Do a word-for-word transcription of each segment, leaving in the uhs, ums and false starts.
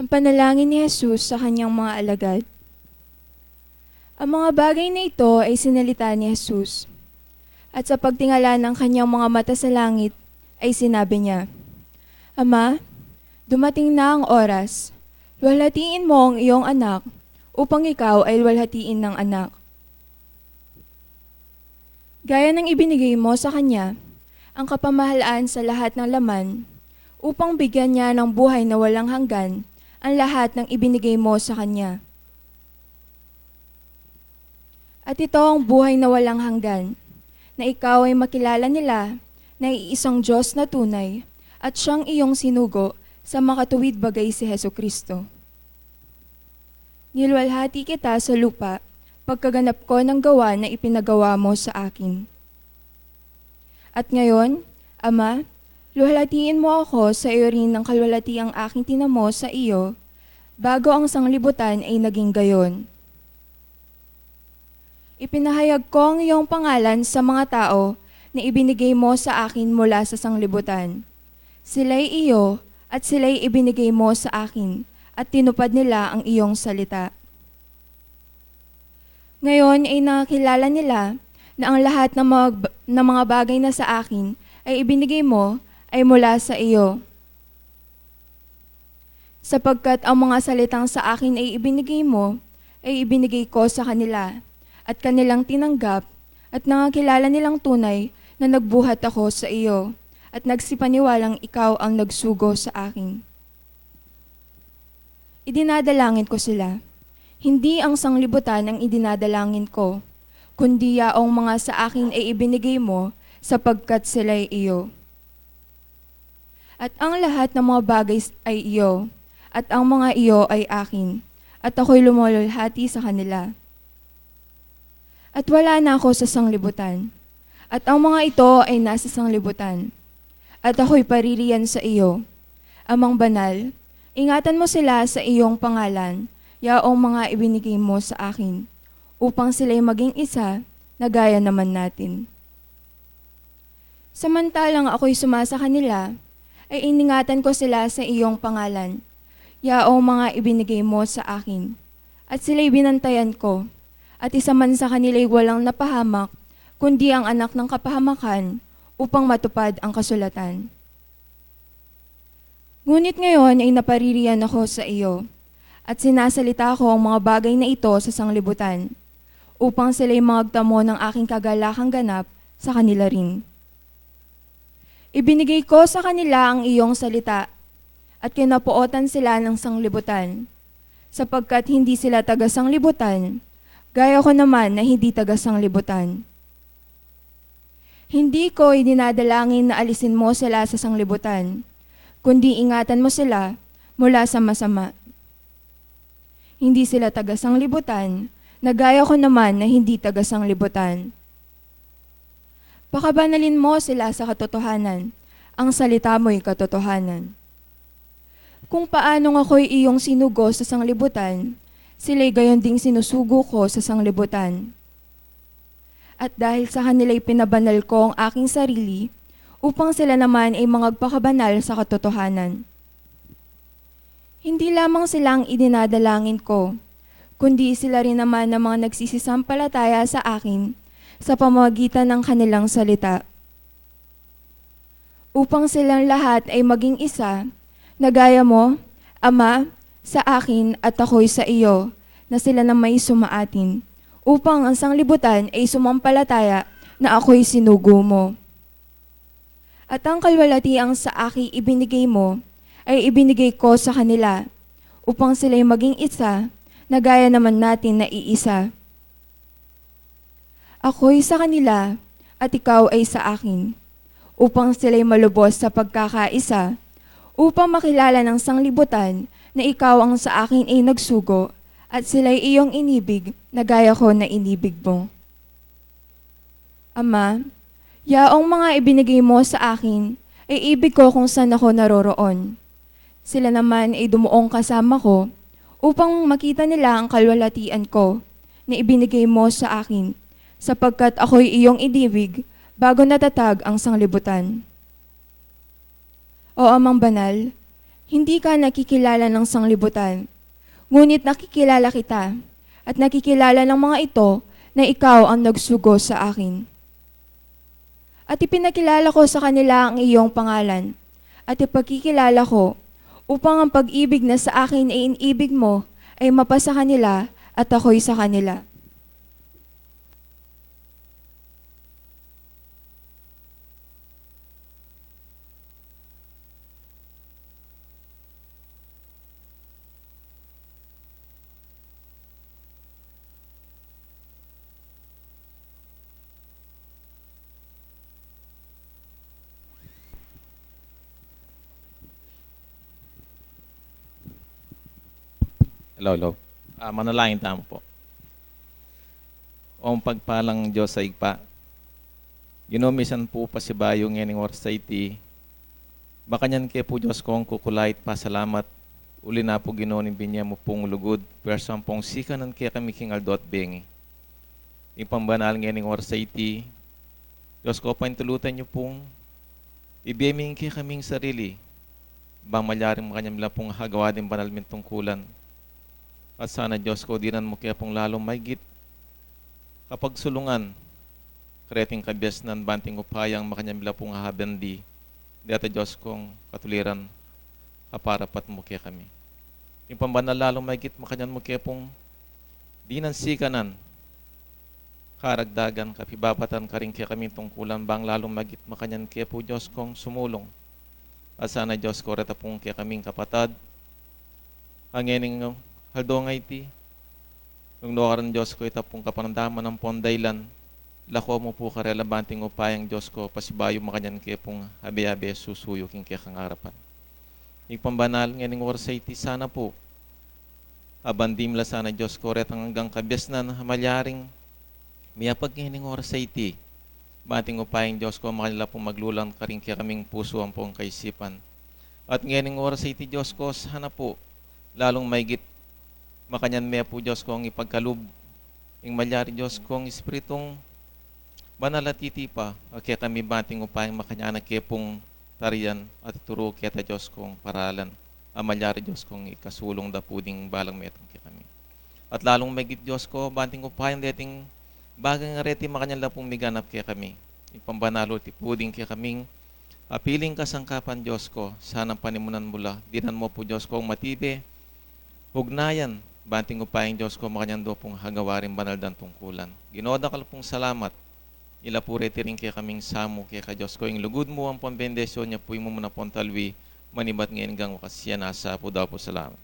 Ang panalangin ni Jesus sa kanyang mga alagad. Ang mga bagay na ito ay sinalita ni Jesus. At sa pagtingala ng kanyang mga mata sa langit, ay sinabi niya, "Ama, dumating na ang oras. Luwalhatiin mo ang iyong anak, upang ikaw ay luwalhatiin ng anak." Gaya ng ibinigay mo sa kanya ang kapamahalaan sa lahat ng laman, upang bigyan niya ng buhay na walang hanggan ang lahat ng ibinigay mo sa kanya. At ito ang buhay na walang hanggan, na ikaw ay makilala nila na iisang Diyos na tunay at siyang iyong sinugo sa makatuwid bagay si Jesucristo. Niluwalhati kita sa lupa, pagkaganap ko ng gawa na ipinagawa mo sa akin. At ngayon, Ama, luwalhatiin mo ako sa iyo rin ng kaluwalhatiang aking tinamo sa iyo, bago ang sanglibutan ay naging gayon. Ipinahayag ko ang iyong pangalan sa mga tao na ibinigay mo sa akin mula sa sanglibutan. Sila'y iyo, at sila'y ibinigay mo sa akin, at tinupad nila ang iyong salita. Ngayon ay nakilala nila na ang lahat ng mga, ng mga bagay na sa akin ay ibinigay mo ay mula sa iyo. Sapagkat ang mga salitang sa akin ay ibinigay mo, ay ibinigay ko sa kanila, at kanilang tinanggap, at nakilala nilang tunay na nagbuhat ako sa iyo, at nagsipaniwalang ikaw ang nagsugo sa akin. Idinadalangin ko sila. Hindi ang sanglibutan ang idinadalangin ko, kundi yaong mga sa akin ay ibinigay mo, sapagkat sila'y iyo. At ang lahat ng mga bagay s-, ay iyo, at ang mga iyo ay akin, at ako'y lumuluwalhati sa kanila. At wala na ako sa sanglibutan, at ang mga ito ay nasa sanglibutan, at ako'y paririyan sa iyo. Amang Banal, ingatan mo sila sa iyong pangalan, yaong mga ibinigay mo sa akin, upang sila'y maging isa na gaya naman natin. Samantalang ako'y sumasa kanila, ay iningatan ko sila sa iyong pangalan, yaong mga ibinigay mo sa akin, at sila'y binantayan ko, at isa man sa kanila'y walang napahamak, kundi ang anak ng kapahamakan, upang matupad ang kasulatan. Ngunit ngayon ay napaririyan ako sa iyo, at sinasalita ko ang mga bagay na ito sa sanglibutan, upang sila'y magtamo ng aking kagalakang ganap sa kanila rin. Ibinigay ko sa kanila ang iyong salita, at kinapootan sila ng sanglibutan, sapagkat hindi sila taga-sanglibutan, gaya ko naman na hindi taga-sanglibutan. Hindi ko idinadalangin na alisin mo sila sa sanglibutan, kundi ingatan mo sila mula sa masama. Hindi sila taga-sanglibutan, na gaya ko naman na hindi taga-sanglibutan. Pakabanalin mo sila sa katotohanan, ang salita mo'y katotohanan. Kung paanong ako'y iyong sinugo sa sanglibutan, sila'y gayon ding sinusugo ko sa sanglibutan. At dahil sa kanila'y pinabanal ko ang aking sarili, upang sila naman ay mangagpakabanal sa katotohanan. Hindi lamang sila ang idinadalangin ko, kundi sila rin naman ang mga nagsisisampalataya sa akin sa pamamagitan ng kanilang salita. Upang silang lahat ay maging isa, na gaya mo, Ama, sa akin at ako'y sa iyo, na sila namang sumaatin, upang ang sanglibutan ay sumampalataya na ako'y sinugo mo. At ang kaluwalhatiang sa akin ibinigay mo, ay ibinigay ko sa kanila, upang sila'y maging isa, na gaya naman natin na iisa. Ako'y sa kanila, at ikaw ay sa akin, upang sila'y malubos sa pagkakaisa, upang makilala ng sanglibutan na ikaw ang sa akin ay nagsugo, at sila'y iyong inibig na gaya ko na inibig mo. Ama, yaong mga ibinigay mo sa akin ay ibig ko kung saan ako naroroon. Sila naman ay dumuong kasama ko upang makita nila ang kaluwalhatian ko na ibinigay mo sa akin, sapagkat ako'y iyong inibig bago natatag ang sanglibutan. O Amang Banal, Hindi ka nakikilala ng sanglibutan, ngunit nakikilala kita, at nakikilala ng mga ito na ikaw ang nagsugo sa akin. At ipinakilala ko sa kanila ang iyong pangalan, at ipagkikilala ko, upang ang pag-ibig na sa akin ay inibig mo ay mapasa kanila at ako'y sa kanila. Hello, hello. Ah, manalangin tamu pu. O mapagpalang Dios a Ibpa, Ginu, misan pu pasibayu ngening oras a iti, makanyan ke pu Dios kung kukulait pasalamat, uli na pu Ginu ning binye mu pung lugud, pwersa ampong sikanan kekami king aldo at bengi. Ing pambanal ngening oras a iti, Dios ko, paintulutan yu pung ibie mi kekaming sarili, bang malyaring makanyan mi la pung agawa ding banal ming tungkulan. At sana, Dios ko, dinan mu ke pung lalung maigit kapagsulungan kareting kabiasnan, banting upayang makanyan mi la pung ahabandi deta, Dios kong katuliran, kaparapat mu kekami. Ing pambanal lalung maigit makanyan mu ke pung dinan sikanan, karagdagan, kapibabatan karing kekaming tungkulan, bang lalung maigit makanyan ke pu Dios kong sumulung. At sana, Dios ko, reta pung kekaming kapatad a ngening aldo a iti, nung nukarin, Dios ko, ita pung kapanamdaman ampong dahilan, lako mu pu karela banting upayang, Dios ko, pasibayu makanyan ke pung abe-abe susuyu king kekang arapan. Ing pambanal ngening oras a iti, sana pu abandi mi la sana, Dios ko, retang anggang kabiasnan a malyaring miyapag ngening oras a iti, banting upayang, Dios ko, makanyan la pung maglulan karing kekaming pusu ampong kaisipan. At ngening oras a iti, Dios ko, sana pu lalung maigit makanyan me pu, Dios kong ipagkalub ing malyari, Dios kong Espiritung Banal a titipa a kekami, banting upayang makanyan na ke pung tarian at ituru keta, Dios kong, paralan a malyari, Dios kong, ikasulung da pu ding balang metung kekami. At lalung maigit, Dios ko, banting upayang deting bagang areti makanyan la pung miganap kekami. Ing pambanal iti pu ding kekaming apiling kasangkapan, Dios ko, sana panimunan mu la, dinan mu pu, Dios kong, matibe ugnayan, banting upayang, Dios ko, makanyan da pung agawa ring banal dang tungkulan. Ginu, dakal pung salamat. Ila pu reti ring kekaming samu keka, Dios ko, ing lugud mu ampong bendisyun ya pu ing mumuna pong talwi, manibat ngeni anggang wakas. Ing asapu da pu. Salamat.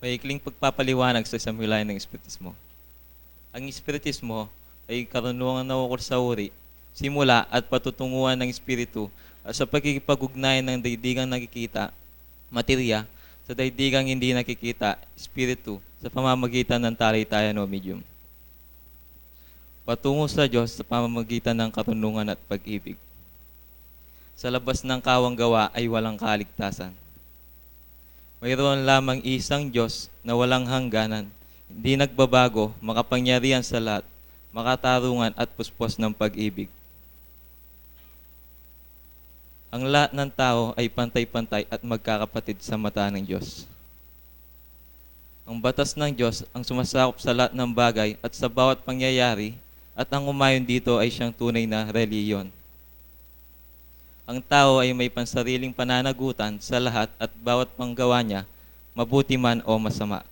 Maikling pagpapaliwanag sa samilayan ng Espiritismo. Ang Espiritismo ay karunungan na ukol sa uri, simula at patutunguhan ng Espiritu at sa pakikipag-ugnayan ng daigdigang nakikita, materya, sa daigdigang hindi nakikita, Espiritu, sa pamamagitan ng talitayan o medium. Patungo sa Diyos sa pamamagitan ng karunungan at pag-ibig. Sa labas ng kawang gawa ay walang kaligtasan. Mayroon lamang isang Diyos na walang hangganan, hindi nagbabago, makapangyarihan sa lahat, makatarungan at puspos ng pag-ibig. Ang lahat ng tao ay pantay-pantay at magkakapatid sa mata ng Diyos. Ang batas ng Diyos ang sumasakop sa lahat ng bagay at sa bawat pangyayari, at ang umayon dito ay siyang tunay na relihiyon. Ang tao ay may pansariling pananagutan sa lahat at bawat panggawa niya, mabuti man o masama.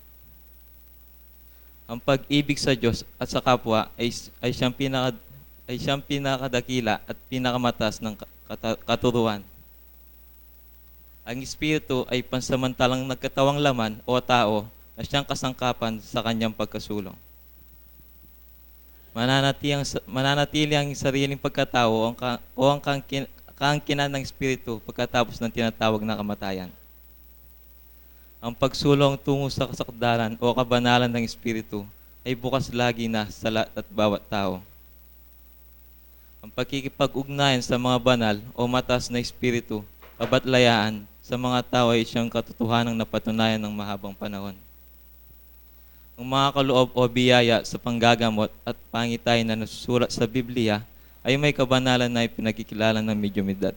Ang pag-ibig sa Diyos at sa kapwa ay, ay siyang pinaka-, ay siyang pinakadakila at pinakamataas ng ka-, kata-, katuruan. Ang Espiritu ay pansamantalang nagkatawang laman o tao na siyang kasangkapan sa kanyang pagkasulong. Mananati-, ang sa-, mananatili ang sariling pagkatao o ang ka-, o ang kangkin-, kaangkinan ng Espiritu pagkatapos ng tinatawag na kamatayan. Ang pagsulong tungo sa kasakdalan o kabanalan ng Espiritu ay bukas lagi na sa lahat at bawat tao. Ang pakikipag-ugnayan sa mga banal o mataas na espiritu, kabatlayaan sa mga tao ay siyang katotohanang napatunayan ng mahabang panahon. Ang mga kaloob o biyaya sa panggagamot at pangitain na nasusulat sa Biblia ay may kabanalan na ipinagkikilala ng medyumidad.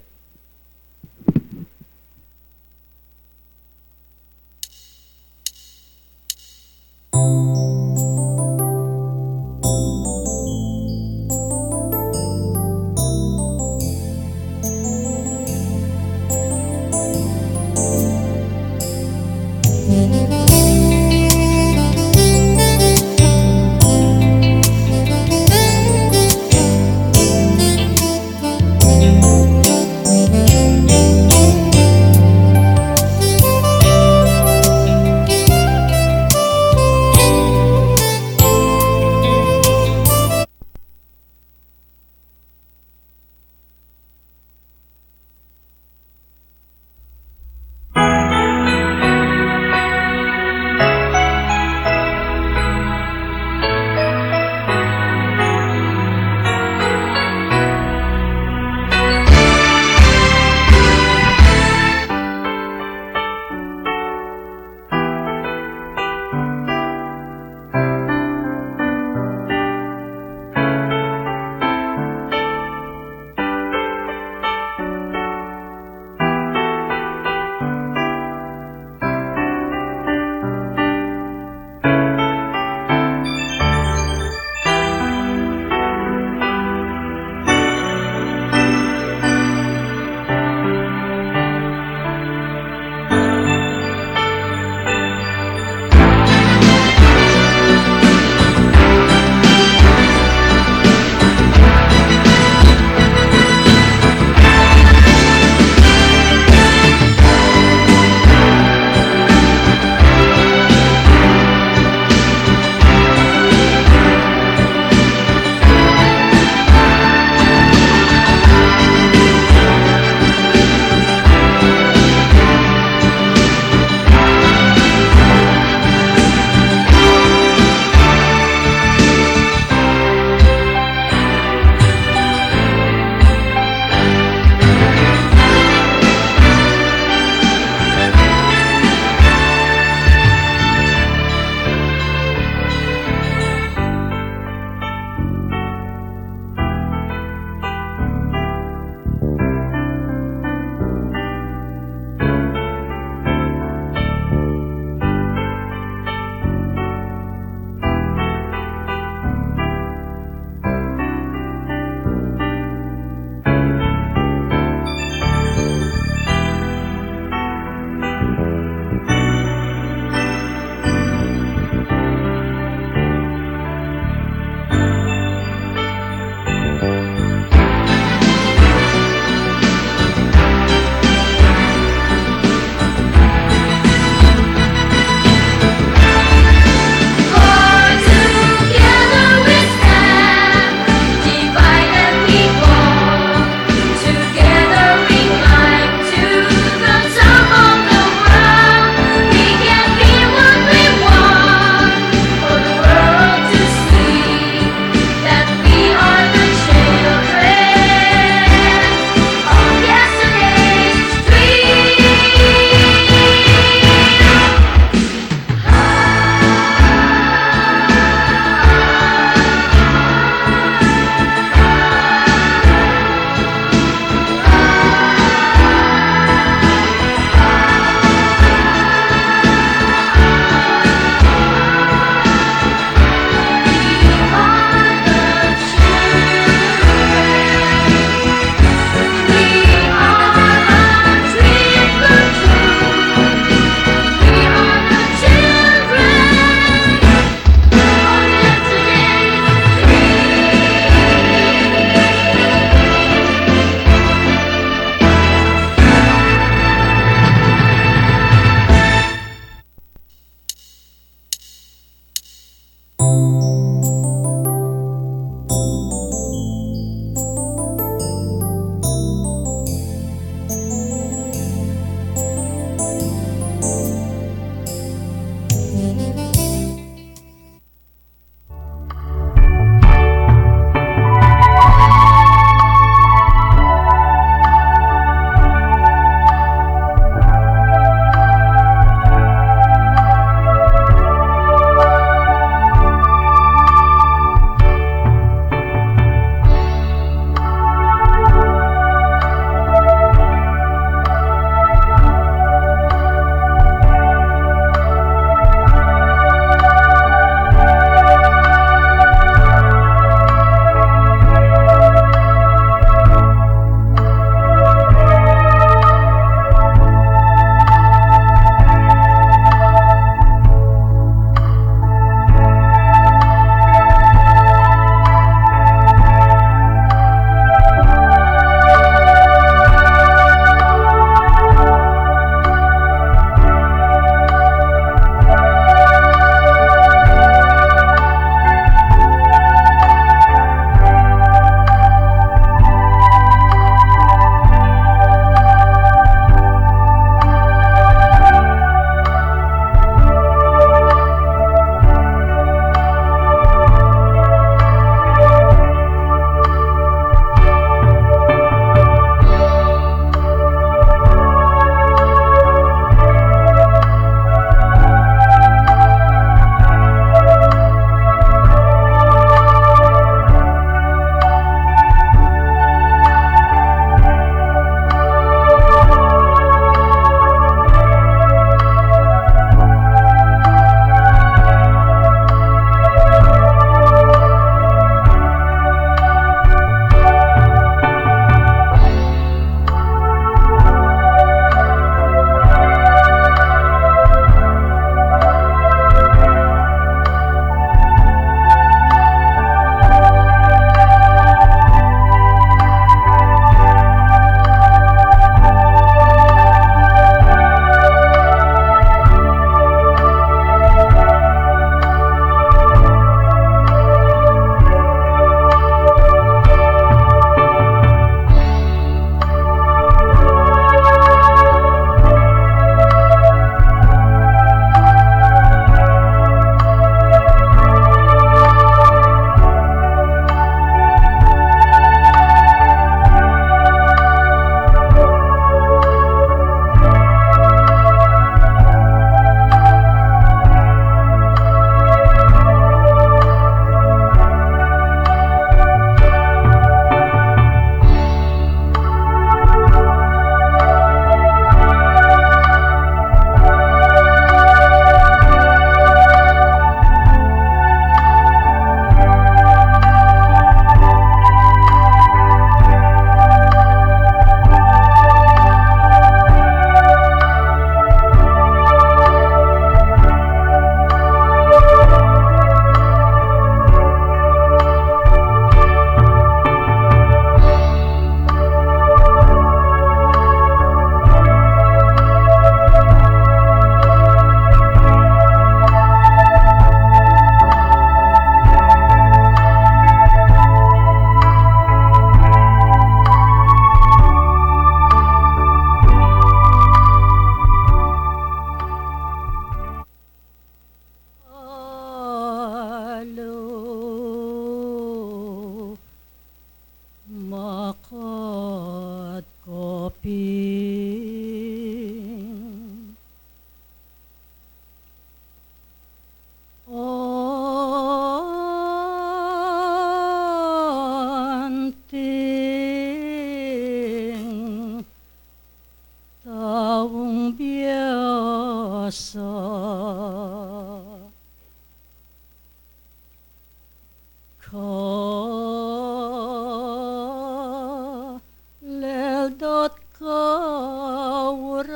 Kaleldot kauran,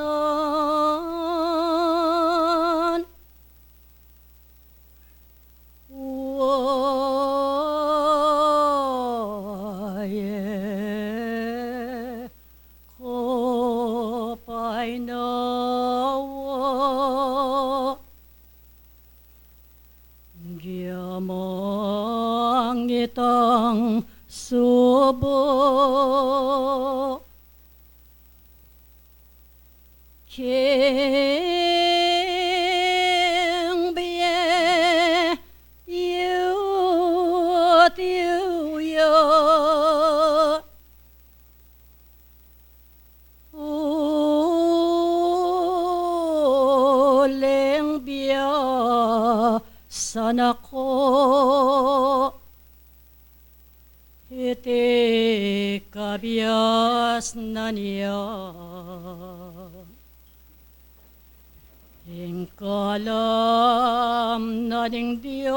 wa ye kapainawa, gyamang itang subo king bie yut yu ya. Uling biasan aku, iti kabiasnan ya ing kalam na ning Dios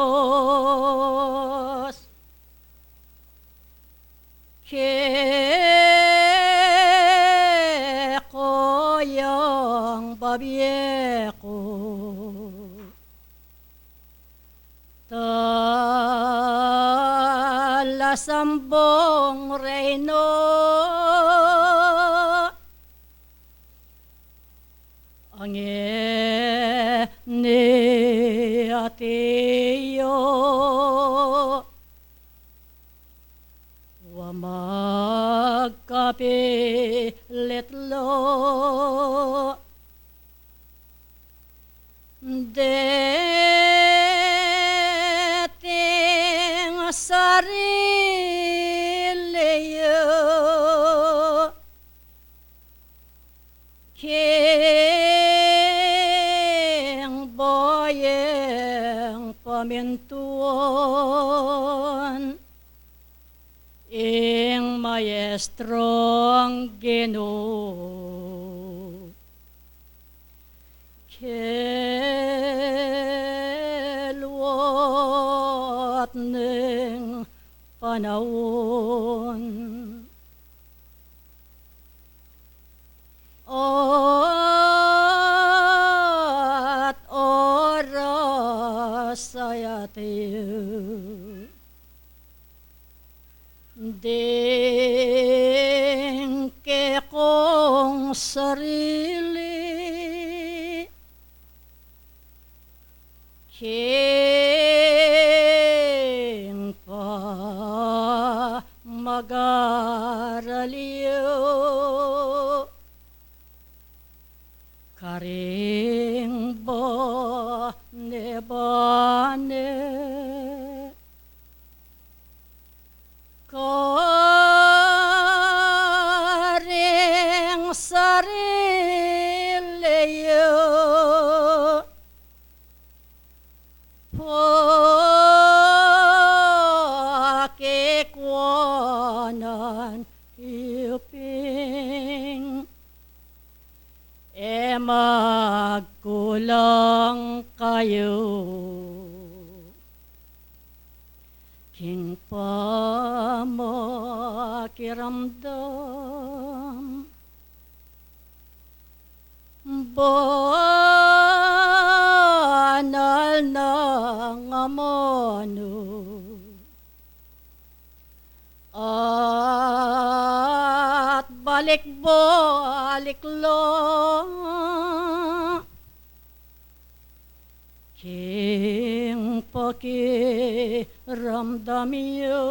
keko yang babie ku. Talasambung reino, ngeni ati yu, wa magkapilit la deting sarili yu king bayung pamintuan ing Maestrong Ginu. Keluat ning panaun at oras, a yu, ding kekong sarili king pamagaral yu karing bane-bane, karing sarili yu pakikuanan yu pin. E magkulang kayu king pamakiramdam banal nang amanu at balik-balik la king pakiramdam yu.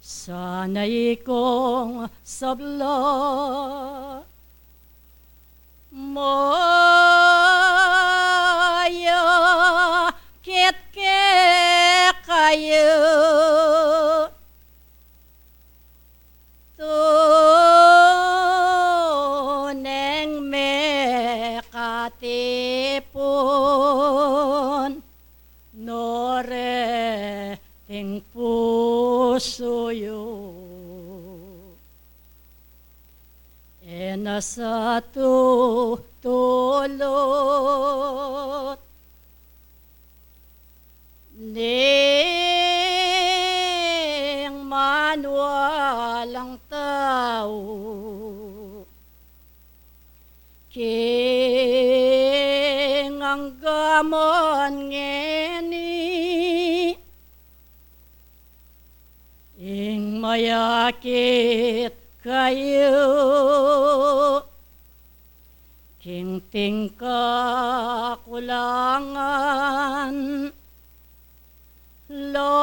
Sana ikong sabla mayakit kekayu, tuneng mekatipun no reting pusu yu. E na sa tutulut Ning manualang tau king angga man ngeni, ing mayakit kayu king tingkakulangan, laring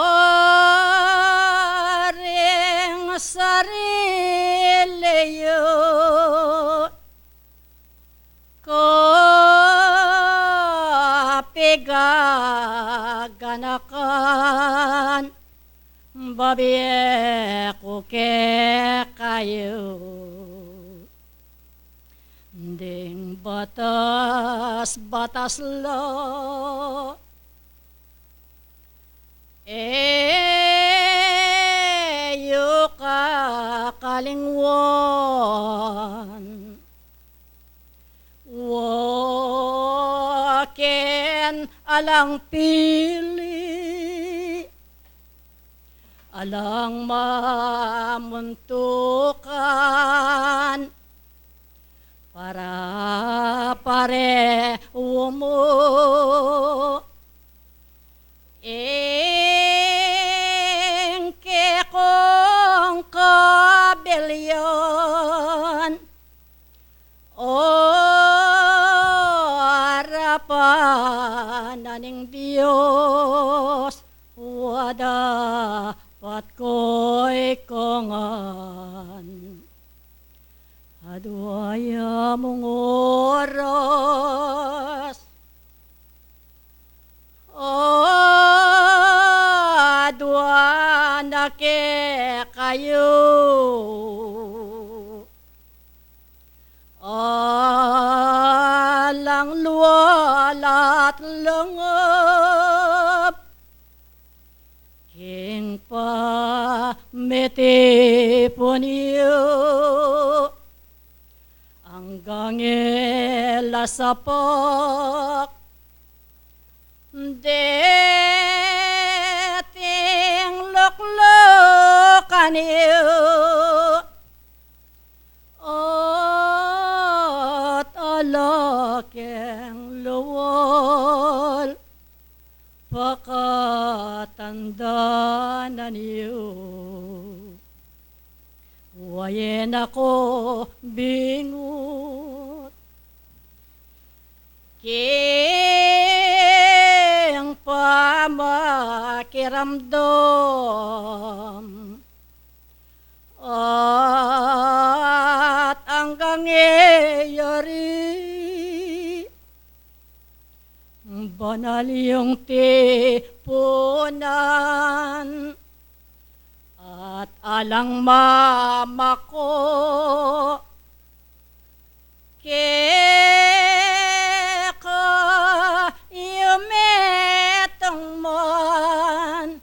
sarili yu kapigaganakan, babie ku kekayu. Ding batas-batas la e yu kakalingwan. Wa ken alang pili, alang mamuntukan, para parehu mu ing kekong kabilyan. O arapan na ning Dios, wa dapat ko'y kongan. Adwa ya mung oras, adwa na kekayu. Alang lual at lungub king pamitipun yu, anggang e la sapak deting luklukan yu. At ala keng lual pakatandanan yu, wa ye na ku bingut king pamakiramdam. At anggang e yari, banal yung tipunan, at alang mamako keka yu metung man,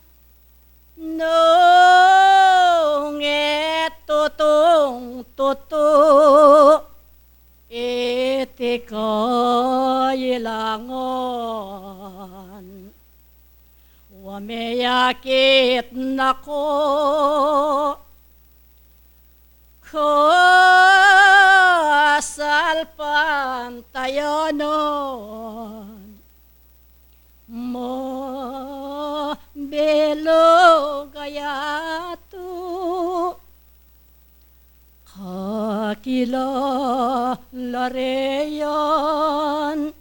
nung e tutung tutu iti kailangan. Wa meyakit na ku kasalpantayanan, mabilug a yatu, kakilala re yan.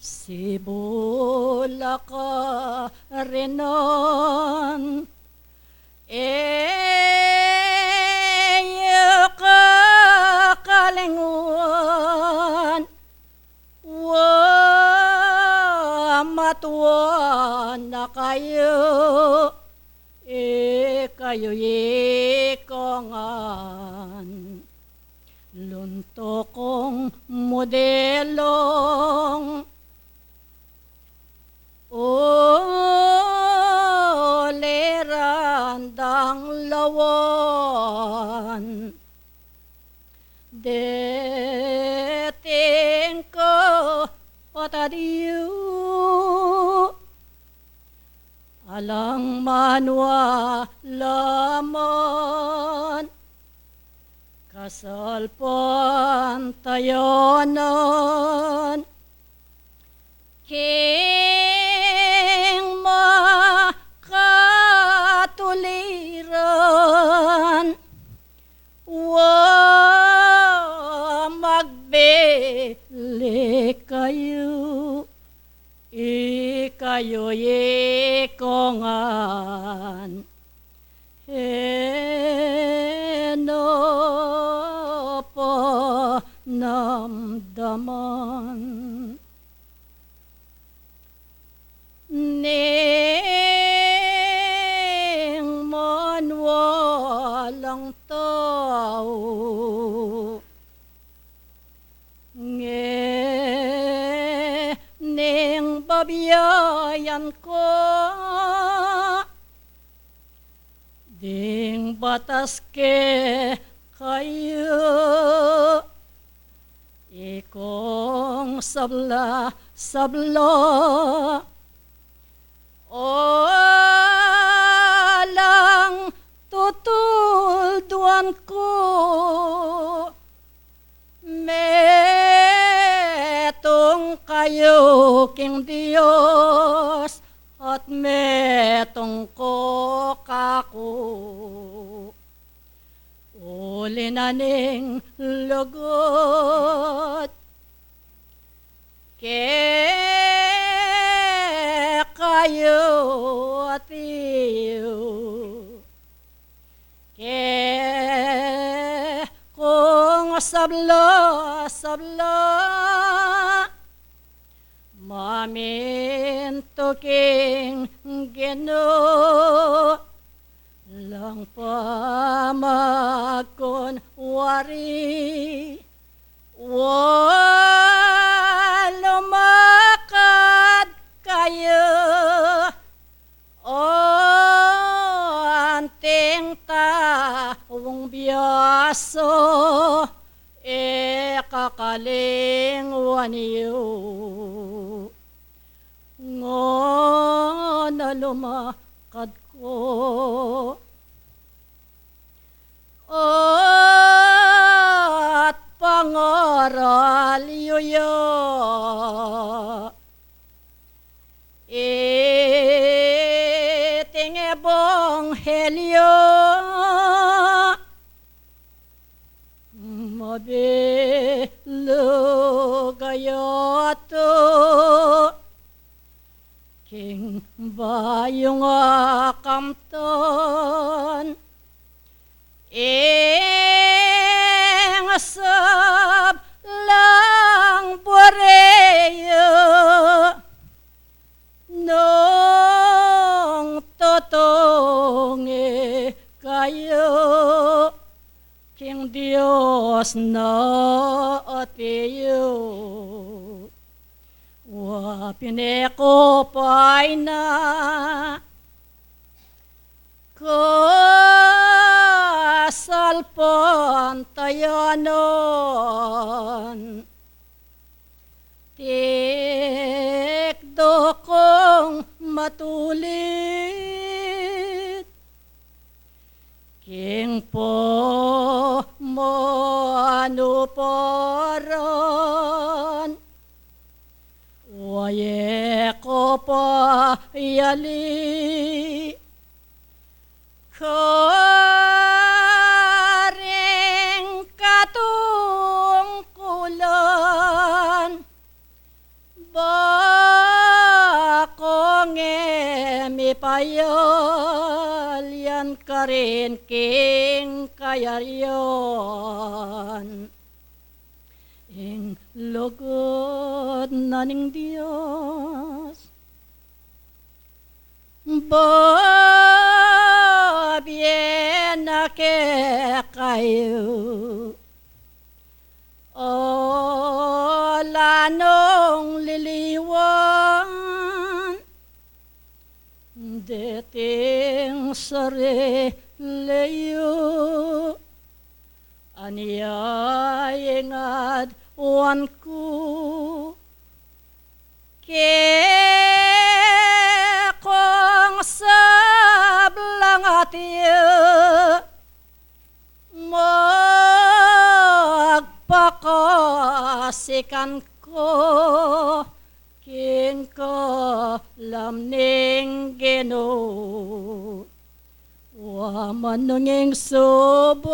Sibula ka rinan, e yu kakalingwan, wa matuan na kayu, ikayu ikongan. Luntuk kung mudelong uliran dang lawan, deting ku patadiu. Alang man wala man kasalpantayanan king makatuliran, wa magbili kayu, ikayu ikongan. E na panamdaman ning man walang tau. Ngening babiayan ku ding batas kekayu, ikong sabla-sabla, alang tutulduan ku, metung kayu king Dios at metung ko kaku. Uli na ning lugud kekayu, atiu, kekung sabla-sabla, mamintu king Ginu, lang pa magkunwari, wa lumakad kayu, anting taung biasa, e kakalingwan yu. Ngana lumakad ku at pangaral yu ya, iting ebanghelyo, mabilug a yatu king bayung a kamtan, ing sablang buri yu, nung tutung ikayu king Dios na atiu. Wa pin e ku payna kasalpantayanan, tikdo kung matulid king pamanuparan, wa e ku payali karing katungkulan, ba kung e mipayalian karin king kayarian. Ing lugud na ning Dios babie na kekayu, ala nung liliwan deting sarili yu, anya ing aduan ku kekung sa Tia, magpakasikan ko king kalam ning Ginu. Wa man nung ing subuk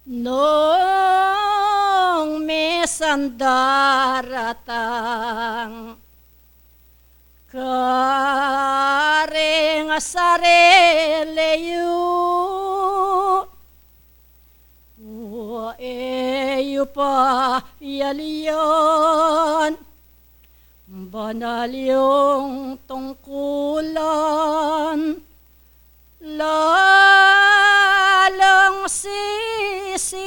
nung misan daratang karing sarili yu, wa e yu pa yalian banal yung tungkulan, lalung sisipag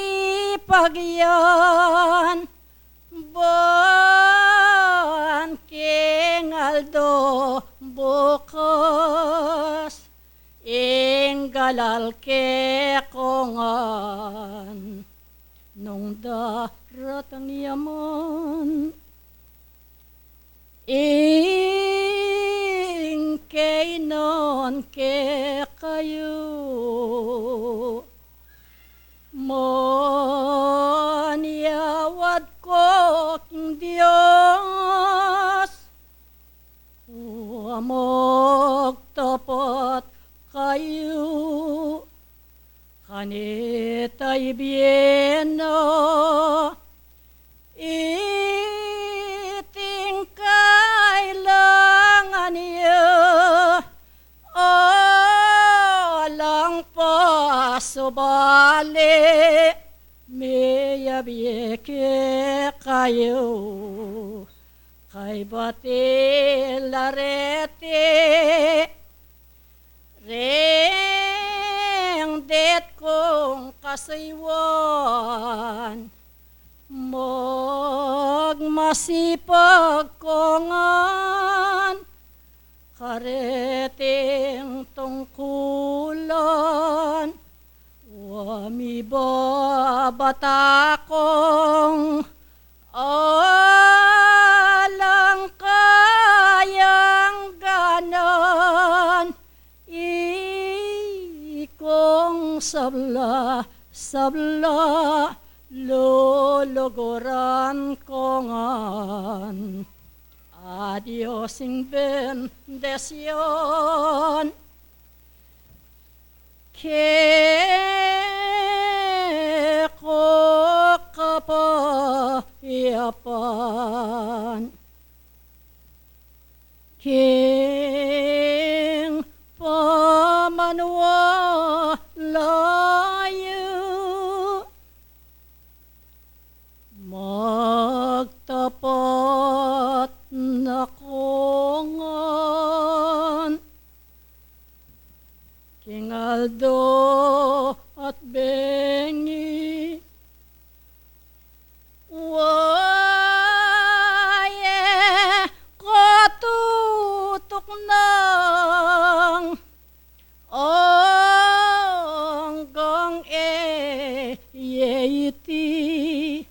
yan ban king aldo bukas, ing galal ke ko ngan nung daratang ya man. Ing kainan kekayu manyawad ko king Dios, wa magtapat kayu kanita, ibie na iting kailangan ya, alang pasubali miyabie kekayu. Kaybat ila reti ring dit kung kasuyuan, magmasipag ko ngan kareting tungkulan, wa mibabata kong alang kayangganan, ikong sabla, sabla, luluguran ko ngan. A Dios ing bendisyon. Keko kapayapan king pamaniwala yu. Magtapat na ko ngan king aldo at bengi. Wa ye ko tutuknang anggang e ye iti,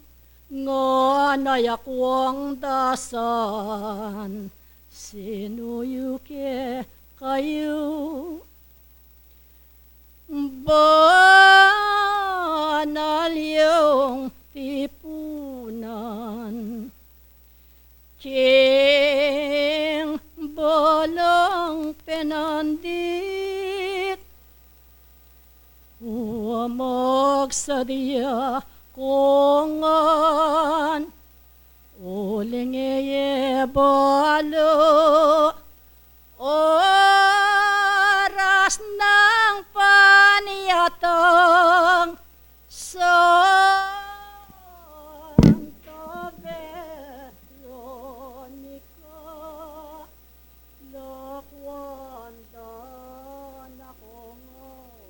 ngan a yakwang dasan sinuyu kekayu. Banal yung tipunan king balang penandit. Wa magsadya ko ngan uling e ye balu oras nang panyatang Santa Veronica, lakwan da na ko ngan.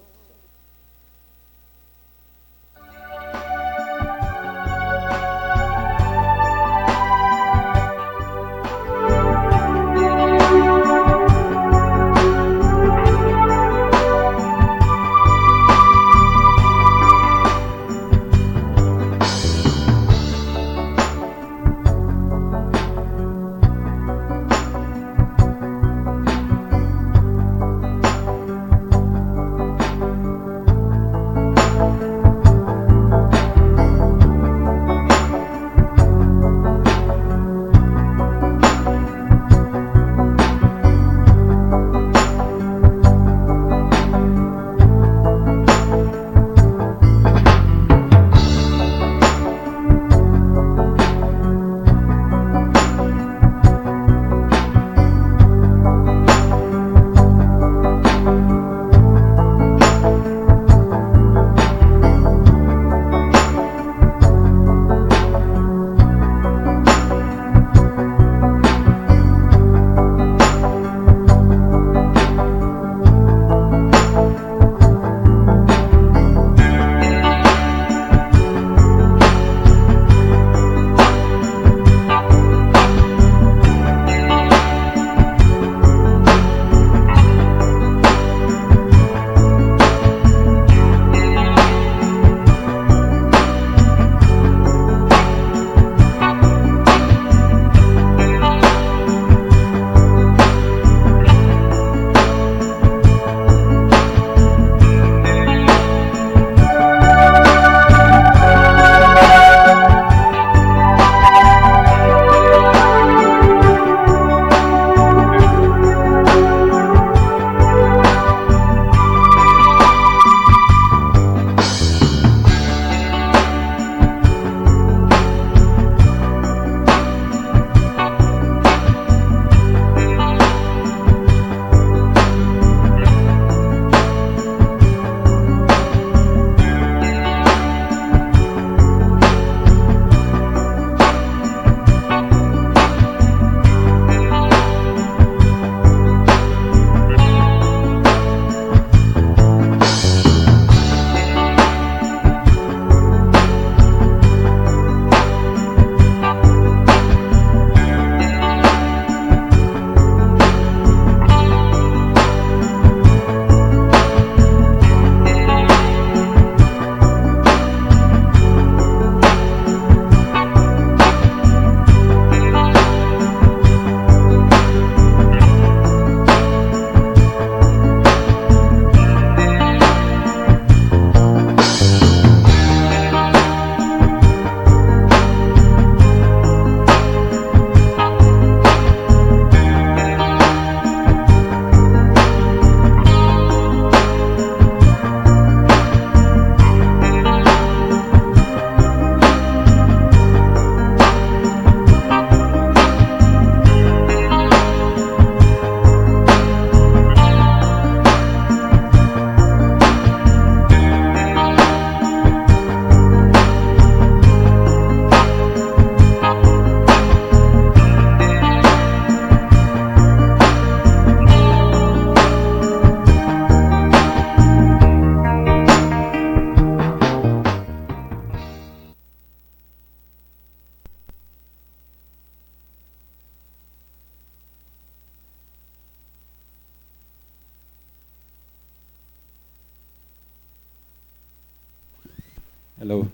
Hello.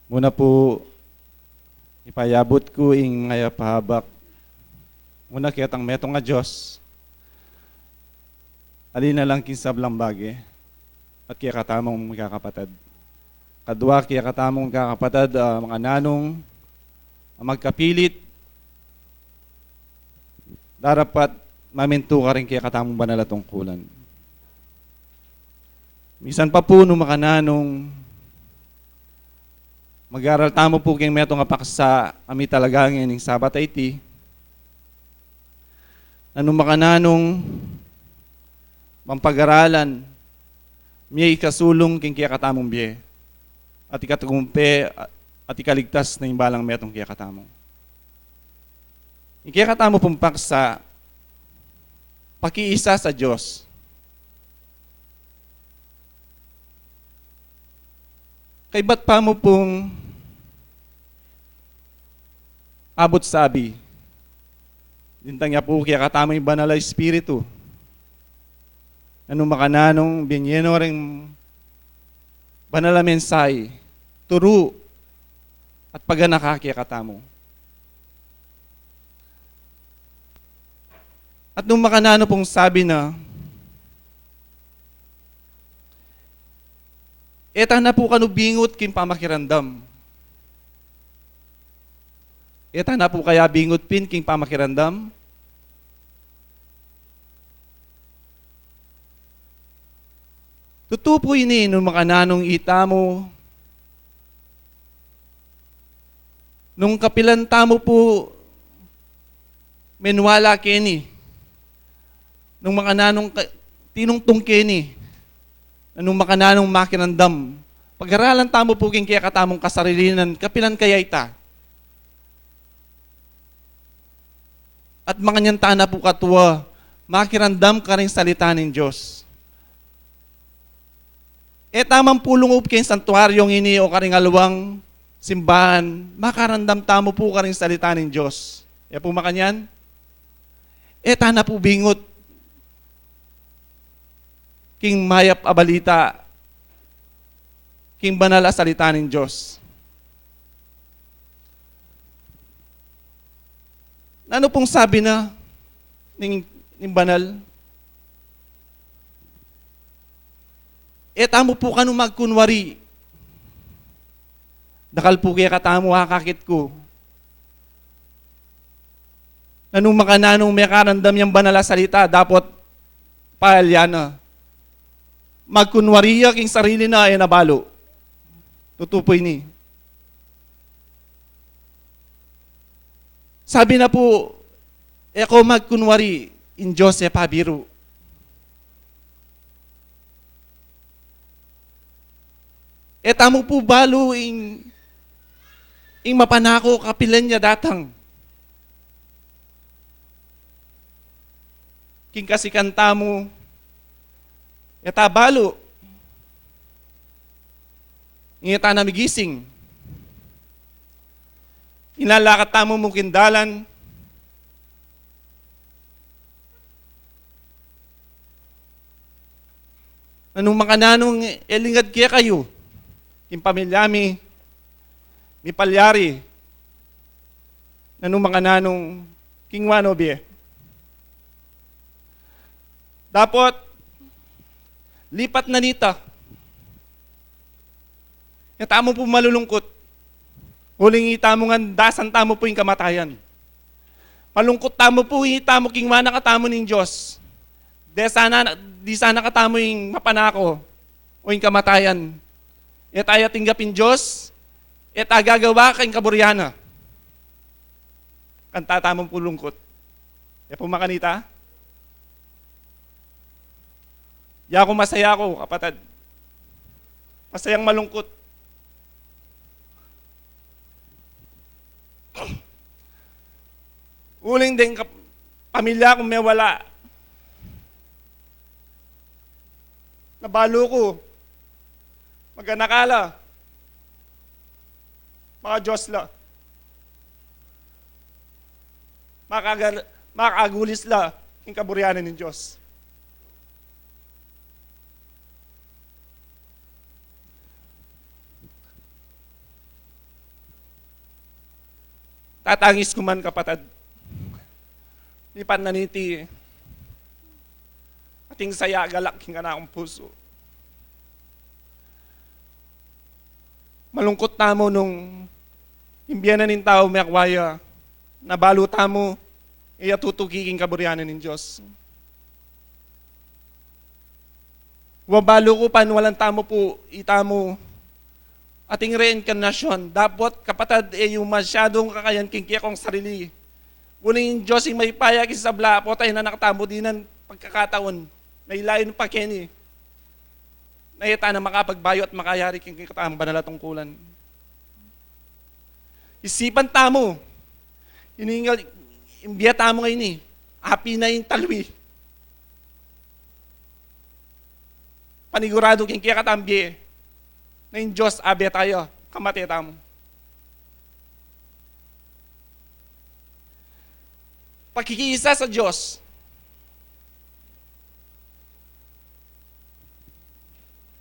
Muna pu, ipayabut ku ing mayap a habak. Muna ketang metung a Dios, ali na lang king sablang bage, at kekatamung magkakapatad. Kadwa, kekatamung magkakapatad, ah, makananu, a magkapilit, darapat mamintu karing kekatamung banal a tungkulan. Misan pa pu nung makananung mag-aral tamu pu king metung a paksa a mitalaga ngening Sabat a iti, nanu makananung mampag-aralan, mie ikasulung king kekatamung bie, at ikatagumpe, at ikaligtas na ing balang metung kekatamu. Ing kekatamu pung paksa, pakiisa sa Dios. Kaybat pa mu pung abut sabi, lintang ya pu kekatamu ing Banal a Espiritu. Nanu makananung binie no ring banal a mensahe, turu, at paganaka kekatamu. At nung makananu pung sabi na, e tana pu kanu bingut king pamakiramdam. E tana pu kaya bingut pin king pamakiramdam. Tutu pu ini, nung makananung itamu, nung kapilan tamu pu menwala keni, nung makananung ka-, tinungtung keni, nung makananung makiramdam, pag-aralan tamu pu king kekatamung kasarilinan, kapilan kaya ita. At makanyan tana pu katua makiramdam karing salita ning Dios. E ta man pu lungup king santuaryong ini o karing aliwang simbahan, makaramdam tamu pu karing salita ning Dios. E pu makanyan? E tana pu bingut king mayap a balita, king banal a salita ning Dios. Nanu pung sabi na ning, ning banal? E tamu pu kanu magkunwari. Dakal pu kekatamu, akakit ku, nanu makananung mekaramdam yang banal a salita, dapot palyari na. Magkunwari ya king sarili na, e na balu. Tutu pu ini. Sabi na pu, e ko magkunwari, ing Dios e pabiru. E tamu pu balu ing, ing mapanako kapilan ya datang. King kasikan tamu, e ta balu. Ing e ta na migising. Ing lalakat tamu mu king dalan, nanu makananung e lingad kekayu, king pamilya mi, mipalyari, nanu makananung king wanu bie. Dapot, lipat na nita. E tamu pu malulungkut. Uling itamu ngan dasan tamu pu ing kamatayan. Malungkut tamu pu, itamu king wanu katamu ning Dios. Di sana, di sana katamu ing mapanako o ing kamatayan. E ta ya tinggap ing Dios, e ta gagawa king kaburian na. Kanta tamu pu lungkut. E pu makanita? Yaku masaya ku, kapatad. Masayang malungkut. Uling deng kap-, pamilya ku mewala. Nabalu ku, maganaka la, maka-Dios la, makagal-, makagulis la king kaburian ning Dios. Tatangis ku man, kapatad. Lipat na niti, ating saya galak king kanakung pusu. Malungkut tamu nung ing bie na ning tau mekwa ya, na balu tamu, iya tutuki king kaburian ning Dios. Wa balu ku paniwalan tamu pu, itamu, ating reinkarnasyon. Dapot, kapatad, e yu masyadung kakayan king kekong sarili. Uling ing Dios ing mayupaya king sabla, apo, tayu na nakatamu dinan pagkakataun. May layun pa keni. Na e ta na makapagbayu at makayari king kekatamung banal a tungkulan. Isipan tamu, iningal, ing bie tamu ngeni, api na ing talwi. Paniguradu king kekatamung bie, na ing Dios abe taya, kamate tamu. Pakikiisa sa Dios.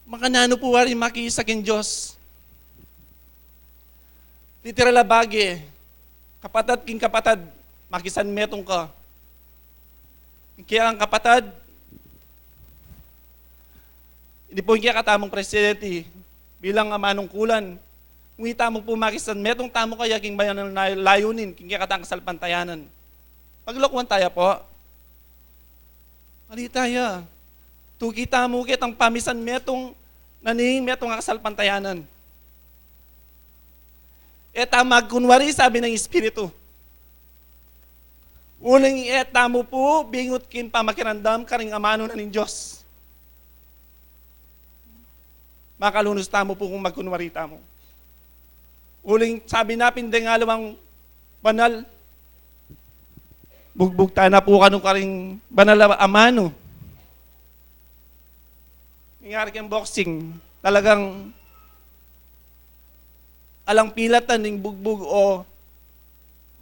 Makananu pu wari makiisa king Dios? Literal a bage, kapatad king kapatad, makisanmetung ka. Ing kekang kapatad, ini pu ing kekatamung presidente, bilang amanungkulan, nung itamu pu makisanmetung tamu kaya king banal a layunin, king kekatang kasalpantayanan. Paglokuan taya pu. Mali taya. Tuki tamu ketang pamisanmetung na ning metung a kasalpantayanan. E ta magkunwari, sabi ning Espiritu. Uling e tamu pu bingut king pamakiramdam karing amanu na ning Dios. Makalunus tamu pu kung magkunwari tamu. Uling sabi na pin deng aliwang banal, bugbug tana pu kanu karing banal a amanu. Nangyari keng boxing, talagang alang pilatan ing bugbug o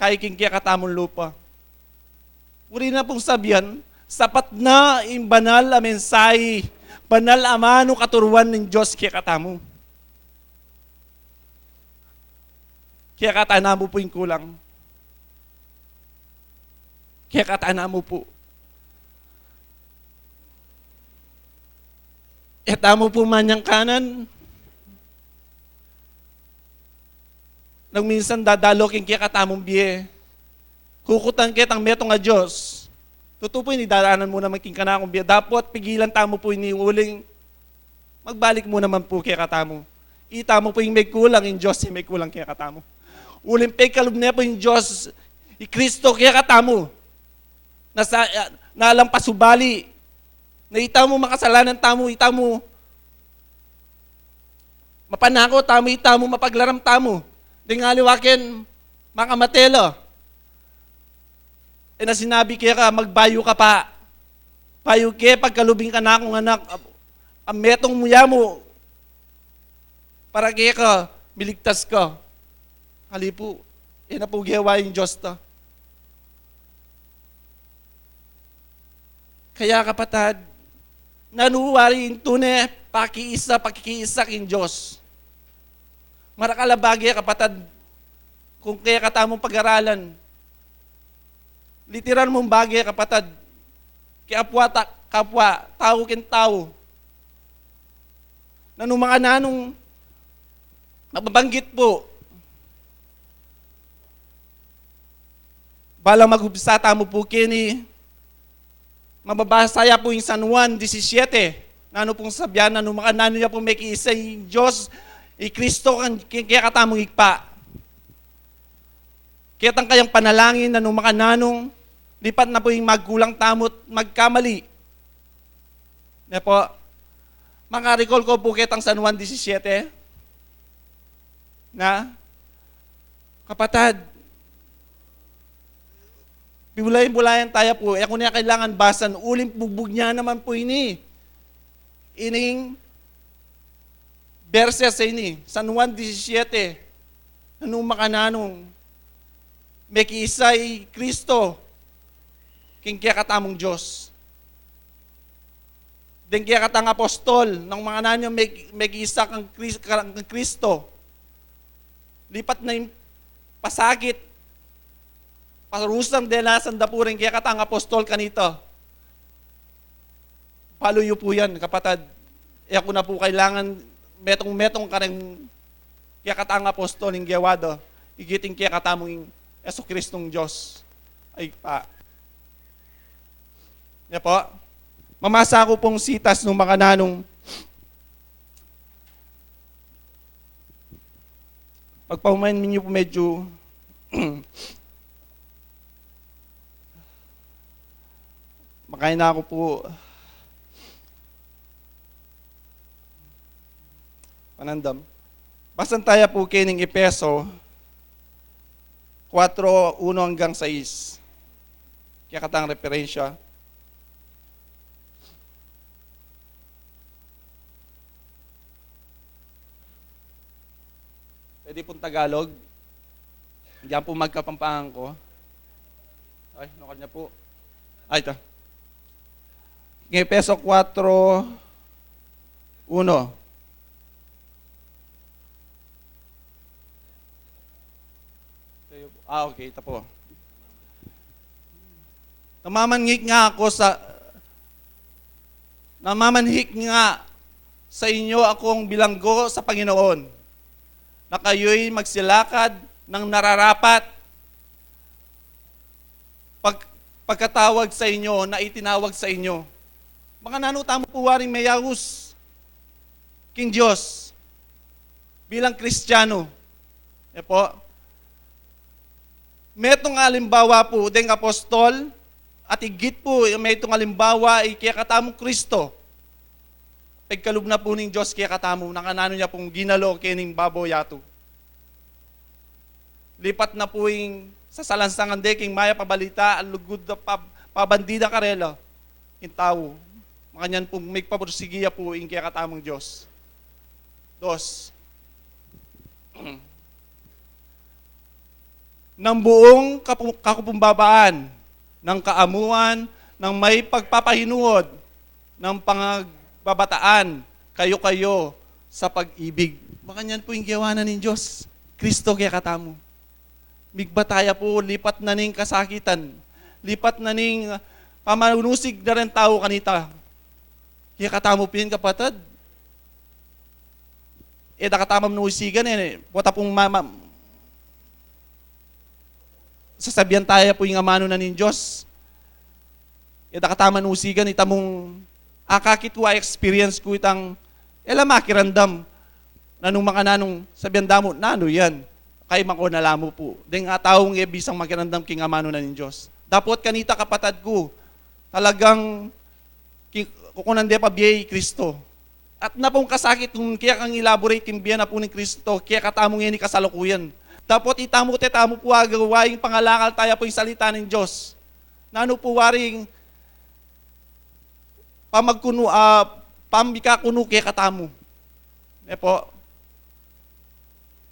kai king kekatamung lupa. Uli na pung sabian, sapat na ing banal a mensahe, banal a amanu katuruan ning Dios kekatamu. Kekatamu pu ing kulang. Kekatamu pu. E tamu pu manyangkanan. Nung minsan dadalo king kekatamung bie, kukutan ketang metung a Dios. Tutu pu ini, daranan mu naman king kanakung bie. Dapot pigilan tamu pu ini uling magbalik mu naman pu kekatamu. Itamu pu ing mekulang, ing Dios ing mekulang kekatamu. Uling pekalub ne pu ing Dios, i Kristo kekatamu. Na sa, na alang pasubali, na itamu makasalanan tamu, itamu mapanako tamu, itamu mapaglaram tamu. Deng aliwa ken makamate la. E na sinabi keka, magbayu ka pa. Bayu ke pagkalub ing kanakung anak, a, a metung mu ya mu para keka, miligtas ka. Ali pu, e na pu gewa ing Dios ta. Kaya kapatad, nanu wari ing tune pakiisa, pakikiisa king Dios? Marakal a bage, kapatad, kung kekatamung pag-aralan. Literal mung bage, kapatad, kapwa ta-, kapwa, tau king tau. Nanu makananung mababanggit pu. Balang mag-umpisa tamu pu keni, mababasa ya pu ing San Juan disisiete. Nanu pung sabian, nanu makananu ya pu mekiisa ing Dios, i Kristo, keng, keng kekatamung Ibpa. Ketang kayang panalangin, nanu makananung, lipat na pu ing magkulang tamu't magkamali. Ne pu, maka-recall ko pu ketang San Juan disisiete. Na, kapatad, bibulay-bulayan taya pu, e ku ne kailangan basan, uling bugbug ne naman pu ini. Ining berses a ini, San Juan disisiete, nanu makananung mekiisa i Kristo keng kekatamung Dios. Deng kekatang apostol, nanu makananu ya me-, mekiisa kang Kris-, kang Kristo. Lipat na ing pasakit, Parusang delasan da pu ring kekatang apostol kanita. Balu yu pu yan, kapatad. E ku na pu kailangan metung-metung karing kekatang apostol ing gewa da, igit ing kekatamung Jesucristong Dios. Ay pa. Ne po? Mamasa ku pung sitas nung makananung pagpaumayan ninyo po medyo makain na ako po. Panandam. Basan taya po kening Efeso kwatro uno hanggang sais. Kaya katang referensya. Pwede pong Tagalog. Diyan po magkapampangan ko. Ay, nukal niya po. Ay, ito. Ng Efeso kwatro uno. Ah, okay, ito po. Namamanhik nga ako sa namamanhik nga sa inyo akong bilanggo sa Panginoon, na kayo'y magsilakad ng nararapat pag, pagkatawag sa inyo, na itinawag sa inyo. Makananu tamu po waring meyaus king Dios bilang Kristiano? E po? Metung alimbawa po deng apostol, at igit po, metung alimbawa i kekatamung Kristo. Pigkalub na po ning Dios kekatamu, nung kananu ya pong ginalo kening babo yatu. Lipat na po ing sasalansangan de king mayap a balita, a lugud da pa, pabandi da karela ing tau. Makanyan pong migpapursigi ya po ing kekatamung Dios. Dos. Ng buong kapu-, kakupumbabaan, ng kaamuan, ng may pagpapahinuod, ng pangagbabataan, kayo-kayo sa pag-ibig. Makanyan po ing gewa na ning Dios. Kristo kekatamu. Migbata ya po, lipat na ning kasakitan. Lipat na ning pamanusig na ring tau kanita. Kekatamu pin, kapatad. E da katamu manusigan, e, pota pung ma-, ma-, sasabian taya po ing amanu na ning Dios. E da katamu manusigan, ita mung akakit ku, a-experience ku itang, e la makiramdam. Nanung makananung sabian da mu, nanu yan? Kay mako na la mu po. Deng ataung e bisang makiramdam king amanu na ning Dios. Dapot kanita, kapatad ku, talagang ki-, kukunan de pa bie i Kristo. At na pung kasakit nung kekang elaborate ing bie na po ning Kristo, kekatamu ngeni kasalukuyan. Dapot itamu, tetamu po agawa ing pangalakal taya po ing salita ning Dios. Nanu po waring pamagkunu-, a, pamikakunu kekatamu? E po?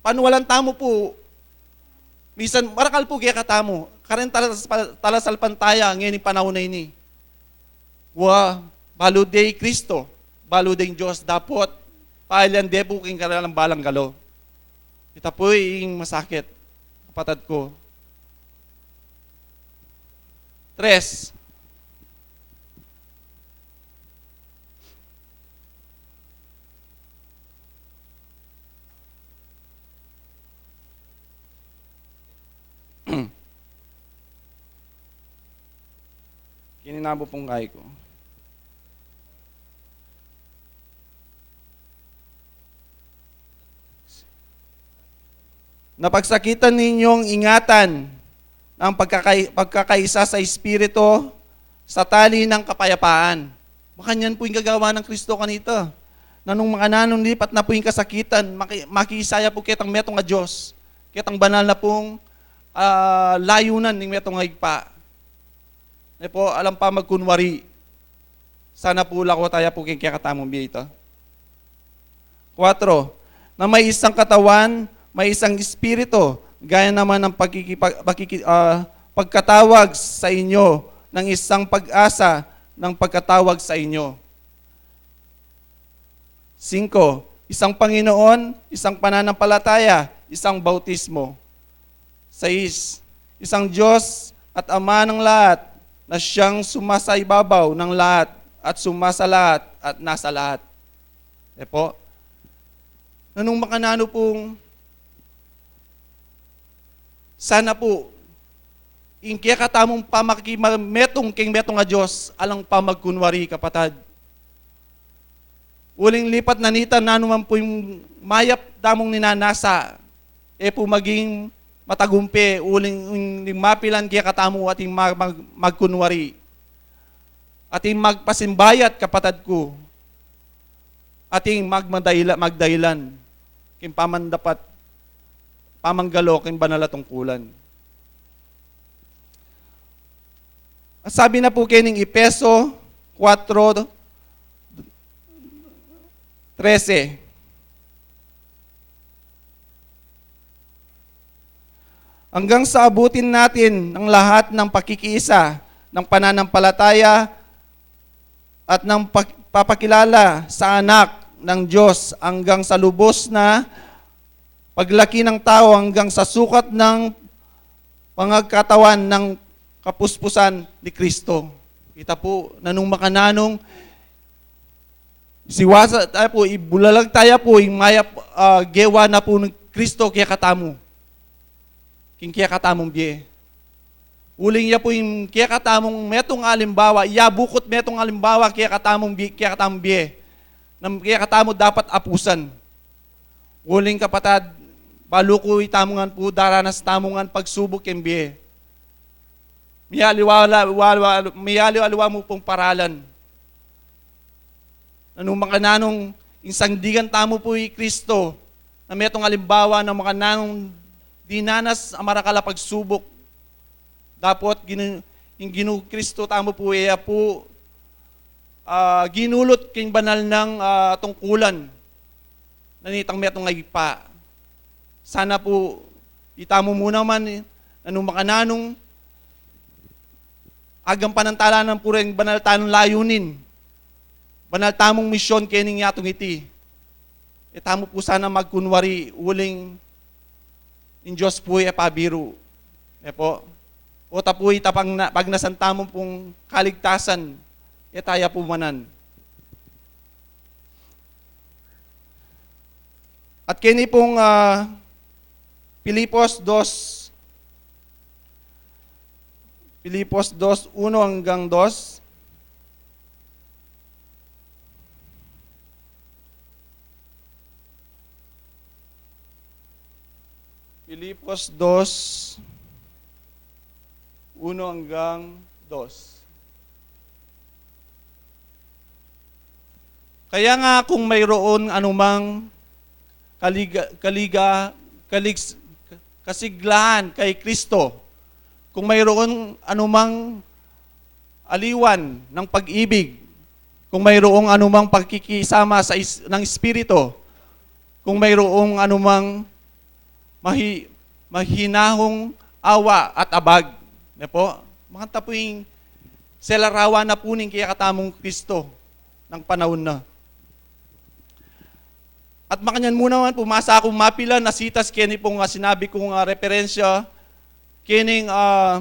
Panualan tamu po, misan marakal po kekatamu, karin talas-, talasalpantaya ngeni panaun a ini. Wa, balu de i Kristo, balu deng Dios, dapot pailian de po king karelang balanggalo. Ita po ing masakit, kapatad ku. Tres. Kininabo pung kai ku. Na pagsakitan ninyong ingatan ang pagkakai-, pagkakaisa sa Espiritu sa tali ng kapayapaan. Makanyan po ing gagawa nang Kristo kanita. Nanung makananung lipat na po ing kasakitan, maki-, makiisa ya po ketang metung a Dios, ketang banal na pung, ah, layunan ning metung a Ibpa. E po, alang pamagkunwari. Sana po lako taya po king kekatamung bie ita. Kuwatro, na may isang katawan, may isang Espiritu, gaya naman ng pagkikipa-, pakiki-, ah, pagkatawag sa inyo, ng isang pag-asa ng pagkatawag sa inyo. Singko, isang Panginoon, isang pananampalataya, isang bautismo. Sais, isang Diyos at Ama ng lahat, na siyang sumasa ibabaw ng lahat, at sumasa lahat, at nasa lahat. E po? Nanung makananu pung sana pu, ing kekatamung pamakimetung keng metung a Dios, alang pamagkunwari, kapatad. Uling lipat na nita, nanu man pu ing mayap tamung ninanasa, e pu maging matagumpe, uling ing mapilan kekatamu atin mag-, mag-, magkunwari, atin magpasimbayat, kapatad ku, atin magmadaila-, magdailan king pamandapat, pamanggalo king banal a tungkulan. Sabi na pu kening Efeso kwatro trese, hanggang sa abutin natin ang lahat ng pakikiisa ng pananampalataya at ng pag-, papakilala sa Anak ng Diyos, hanggang sa lubos na paglaki ng tao, hanggang sa sukat ng pangagkatawan ng kapuspusan ni Kristo. Kita pu, nanung makananung siwasa taya pu, ibulalag taya pu ing mayap a gewa na pu ni Kristo kekatamu, king kekatamung bie. Uling ya pu ing kekatamung metung alimbawa, ya bukut metung alimbawa kekatamung bi-, kekatamung bie, na kekatamu dapat apusan. Uling, kapatad, balu ku itamu ngan pu daranas tamu ngan pagsubuk king bie. Miyaliwa-, wa-, wa-, miyaliwa-liwa mu pung paralan. Nanung makananung ing sandigan tamu pu i Kristo, na metung alimbawa na makananung dinanas a marakal a pagsubuk. Dapot ginu-, ing Ginu Kristo tamu pu, e ya pu, ah, ginulut king banal nang, ah, tungkulan na nitang metung a Ibpa. Sana pu, itamu mu naman, nanung makananung agampanan tala nang pureng banal tanung layunin, banal tamung misyon kening yatung iti. E tamu pu sana magkunwari, uling ing Dios pu e pabiru. E po? O ta pu ita pang na-, pagnasan tamu pung kaligtasan, e taya pu manan. At keni pung, ah, Filipos dos, Filipos dos, uno hanggang dos. Filipos dos, uno hanggang dos. Kaya nga, kung mayroon anumang kaliga-, kaliga-, kaligs-, kasiglahan kay Kristo, kung mayroon anumang aliwan ng pag-ibig, kung mayroong anumang pakikisama sa is-, ng Espiritu, kung mayroong anumang mahi-, mahinahong awa at abag. Ne po? Makanta pu ing selarawan na pu ning kekatamung Kristo nang panaun na. At makanyan mu naman pu, masa kung mapilan a sitas keni pung, ah, sinabi kung, ah, referensya, kening, ah,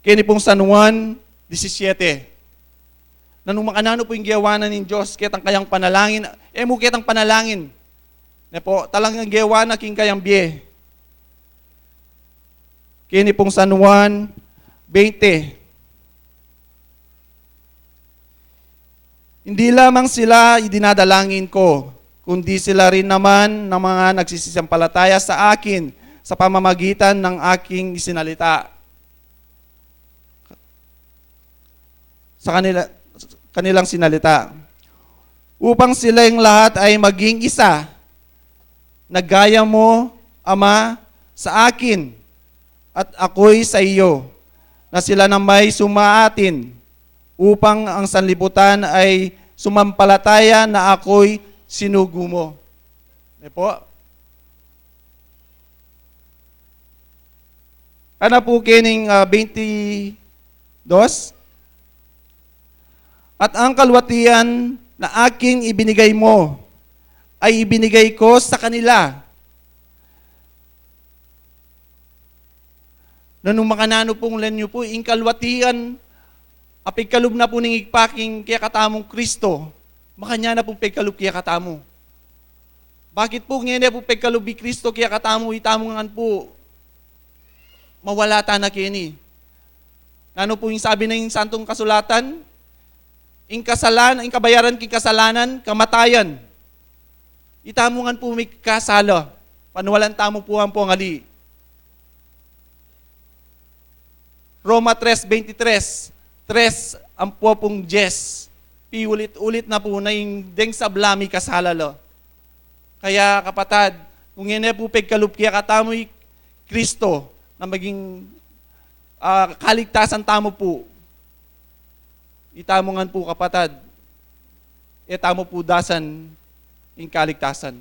keni pung San Juan disisiete. Nanung makananu pu ing gewa na ning Dios ketang kayang panalangin, e mu ketang panalangin. Ne po, talagang gewa na king kayang bie. Keni pung San Juan twenty. Hindi lamang sila idinadalangin ko, kundi sila rin naman ng mga nagsisisampalataya sa akin sa pamamagitan ng aking sinalita. Sa kanila, kanilang sinalita. Upang silang lahat ay maging isa, na gaya mo, Ama, sa akin, at ako'y sa iyo, na sila namang sumaatin, upang ang sanlibutan ay sumampalataya na ako'y sinugo mo. Ne po? Ana pu kening, ah, twenty-dos, at ang kaluwalhatian na aking ibinigay mo ay ibinigay ko sa kanila, Nanu makananu pung lenyu pu, ing kalwatian a pigkalub na pu ning Ibpa king kekatamung Kristo, makanyan na pung pigkalub kekatamu. Bakit pu ngeni pu pigkalub i Kristo kekatamu, itamu ngan pu mawalatan na keni? Nanu pu ing sabi ning Santung Kasulatan? Ing kasalan-, ing kabayaran king kasalanan, kamatayan. Itamu ngan pu mikasala, panwalan tamu pu ampong ali. Roma tres veintitrés, tres ampo pung dies, piulit-ulit na pu na ing deng sabla mikasala la. Kaya, kapatad, kung ngeni pu pigkalub kekatamu i Kristo na maging, ah, kaligtasan tamu pu, itamu ngan pu, kapatad, e tamu pu dasan ing kaligtasan.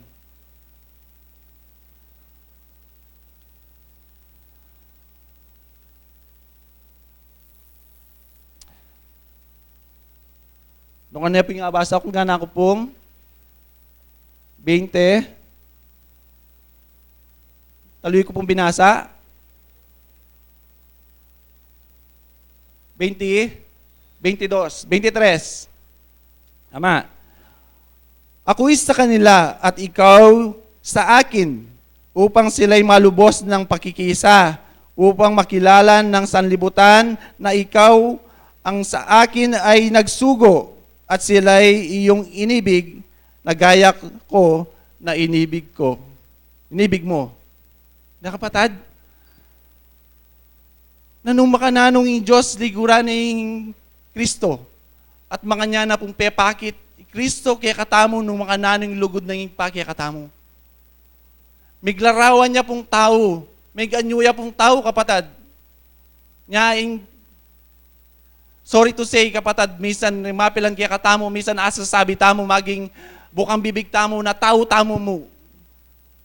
Nung ane pu ing abasa ku, ngana ku pung twenty. Taluy ku pung binasa. Twenty, twenty-dos, twenty-tres. Tama. Aku sa kanila at ikaw sa akin, upang sila'y malubos ng pakikiisa, upang makilala ng sanlibutan na ikaw ang sa akin ay nagsugo, at sila'y iyong inibig na gaya ko na inibig ko. Inibig mo. Na, kapatad, nanu makananu ing Dios liguran ning Kristo, at makanyan na pung pepakit i Kristo kekatamu nung makananu ing lugud ning Ibpa kekatamu. Miglarawan ya pung tau, miganyu ya pung tau, kapatad. Nya ing, sorry to say, kapatad, misan mapilan kekatamu, misan asasabi tamu, maging bukang bibig tamu na tau tamu mu.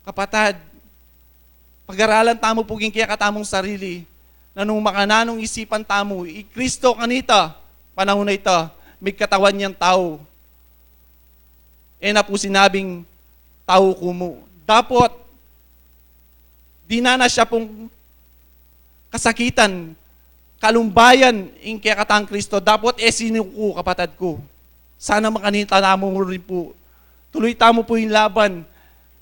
Kapatad, pag-aralan tamu pu king kekatamung sarili, nanu makananung isipan tamu, i Kristo kanita, panahun a ita, migkatawan yang tau. E na pu sinabing tau ku mu. Dapot, dinan na siya pung kasakitan, kalumbayan ing kekatang Kristo, dapot e sinu ku, kapatad ku. Sana makanita tamu rin pu. Tuluy tamu pu ing laban.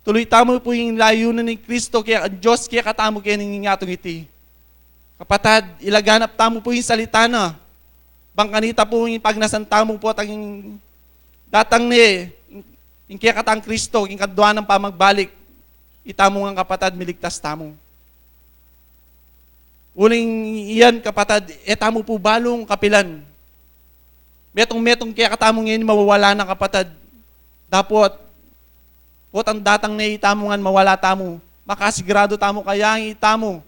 Tuluy tamu pu ing layunan ning Kristo, kaya Dios kekatamu kening atung iti. Kapatad, ilaganap tamu pu ing salita na. Bang kanita pu ing pagnasan tamu pu at ing datang ne, ing kekatang Kristo, ing kadwa nang pamagbalik. Itamu ngan, kapatad, miligtas tamu. Uling iyan, kapatad, e tamu pu balung kapilan. Metung-metung kekatamu ngeni mawawala na, kapatad. Dapot, potang datang ne itamu ngan mawala tamu. Makasiguradu tamu kaya itamu,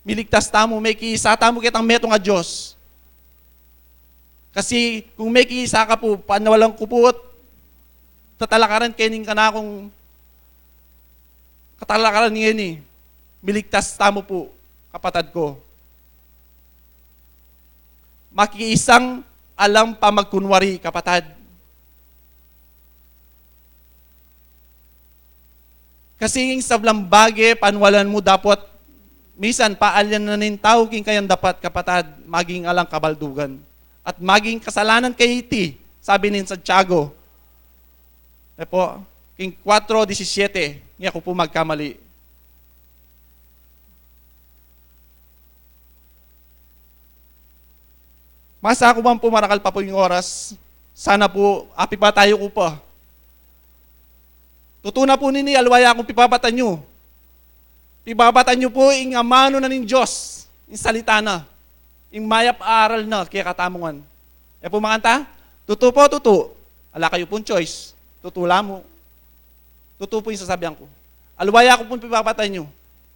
miligtas tamu, mekiisa tamu ketang metung a Dios. Kasi kung mekiisa ka pu, panawalan ku pu, tatalakaran kening kanakung katalakaran ngeni, miligtas tamu pu, kapatad ku. Makiisang alang pamagkunwari, kapatad. Kasi ing sablang bage, panwalan mu dapot, misan paalyan na ning tau king kayang dapat, kapatad, maging alang kabaldugan. At maging kasalanan keti, sabi ning Santiago. E pu, king kwatro disisiete, nung e ku pu magkamali. Masa ku man pu, marakal pa pu ing oras, sana pu, apipatayu ku pa. Tutu na pu nini, aliwa ya kung pipabatan yu. Pibabatan yu pu ing amanu na ning Dios, ing salita na, ing mayap a aral na kekatamu ngan. E pu makanta? Tutu pu, tutu. Ala kayu pung choice. Tutu la mu. Tutu pu ing sasabian ku. Aliwa ya ku pung pibabatan yu.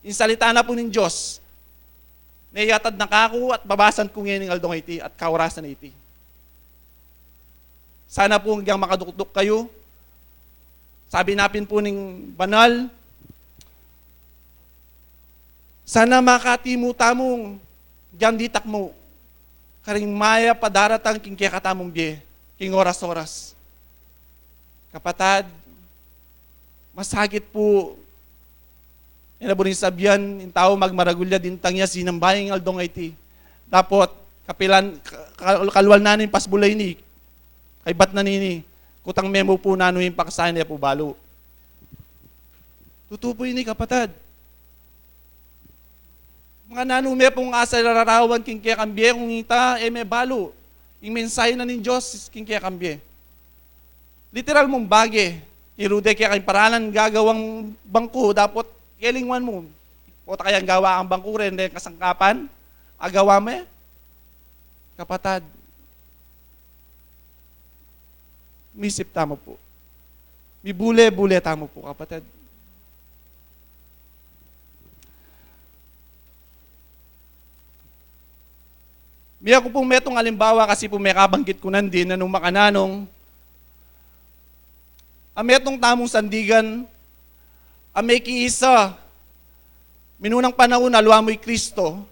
Ing salita na pu ning Dios, neyatad na kaku at babasan ku ngening aldong iti at kaorasan iti. Sana pu agyang makadukduk kayu. Sabi na pin pu ning banal, sana makatimu tamung agyang ditak mu karing mayap a daratang king kekatamung bie, king oras-oras. Kapatad, masakit pu E na buring sabian ing tau magmaragul ya dintang ya sinamba ing aldong a iti. Dapot, kapilan, ka-, ka-, kalwal na ning pasbul a ini, kaybat na nini, kutang me mu pu nanu ing paksa ne pu balu. Tutu pu ini, kapatad. Makananu me pung asal larawan king kekang bie kung ita e me balu ing mensahe na ning Dios king kekang bie. Literal mung bage, tiru de keka ing paralan gagawang bangku, dapot kelingwan mu. Pota kayang gawa kang bangku, reng, reng kasangkapan, agawa me, kapatad. Misip tamu pu. Mibule-bule tamu pu, kapatad. Miyakit ku pung metung alimbawa kasi pu mekabanggit ku nandin, nung makananung a metung tamung sandigan a mekiisa, minunang panaun aliwa mu i Kristo,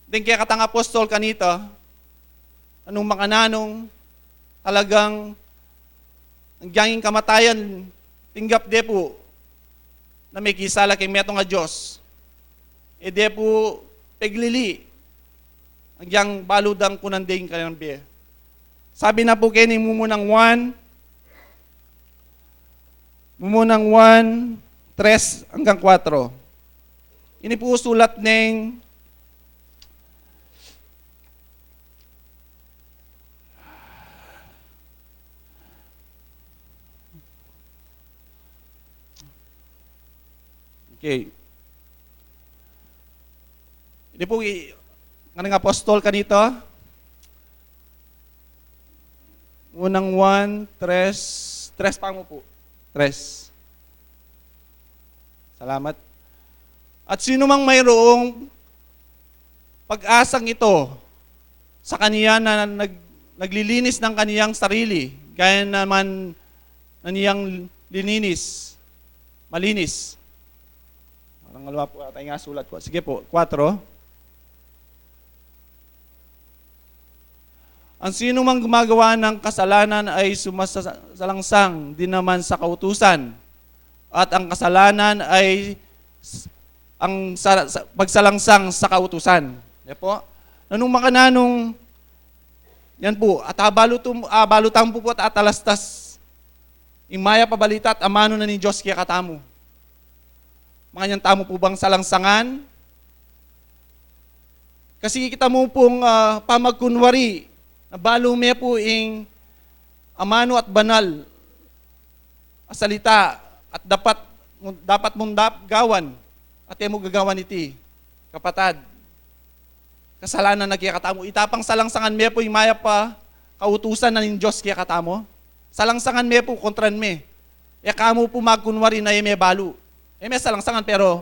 deng kekatang apostol kanita, nung makananung talagang agyang ing kamatayan tinggap de pu na mekiisa la king metung a Dios. E de pu peglili agyang balu dang kunan de ing kayang bie. Sabi na pu keni mumunang Juan, mumunang Juan tres anggang kuatro. Ini pu sulat neng Okay. Ini pu i-, nganang apostol kanita. Unang Juan tres, tres pa mu pu. Tres. Salamat. At sinumang mayroong pag-asang ito sa kaniya na nag-, naglilinis ng kaniyang sarili, gaya naman na niyang lininis, malinis. Parang aliwa pu ata ing sulat ku. Sige pu, kuatro. Ang sinumang gumagawa ng kasalanan ay sumasalangsang din naman sa kautusan, at ang kasalanan ay s-, ang sa-, sa-, pagsalangsang sa kautusan. Yan po. Nanung makananung, yan po, at abalu tum-, abalu tamu pu at atalastas ing mayap a balita at amanu na ning Dios kekatamu. Makanyan tamu pu bang salangsangan? Kasi kita mu pung, ah, pamagkunwari na balu me pu ing amanu at banal a salita at dapat, dapat mung dap-, gawan at e mu gagawan iti, kapatad. Kasalanan na kekatamu. Ita pang salangsangan me pu ing mayap a kautusan na ning Dios kekatamu. Salangsangan me pu, kontran me. E ka mu pu magkunwari na e me balu. E me salangsangan, pero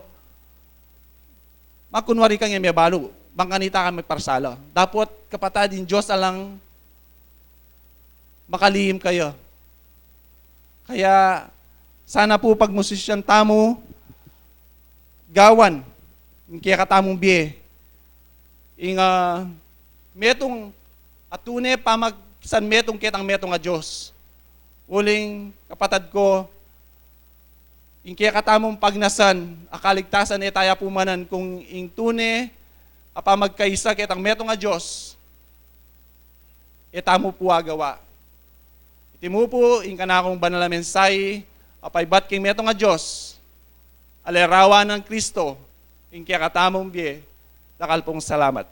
magkunwari kang e me balu. Bang kanita ka magparsala. Dapot, kapatad, ing Dios alang makalihim kaya. Kaya sana pu pagmusisyan tamu, gawan ing kekatamung bie ing, ah, metung a tune pamagsan metung ketang metung a Dios. Uling, kapatad ku, ing kekatamung pagnasan a kaligtasan e taya pumanan kung ing tune a pamagkaisa ketang metung a Dios e tamu pu agawa. Iti mu pu ing kanakung banal a mensahi a paibat king metung a Dios a larawan nang Kristo ing kekatamung bie. Dakal pung salamat.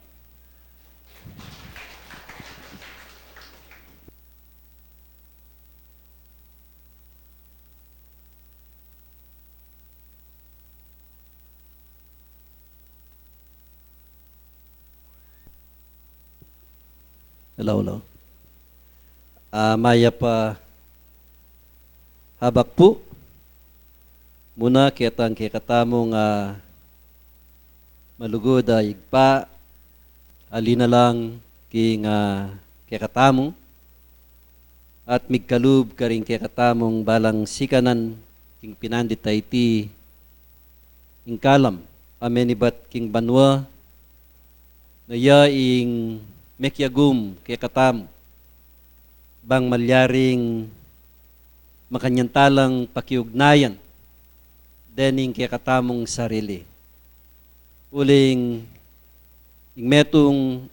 Hello, hello. Ah, mayap a habak pu muna ketang kekatamung, ah, malugud a Ibpa a linalang king, ah, kekatamu, at migkalub karing kekatamung balang sikanan king pinandit a iti ing kalam a menibat king banua, na iya ing mekiagum kekatamu bang malyaring makanyan talang pakiugnayan dening kekatamung sarili. Uling ing metung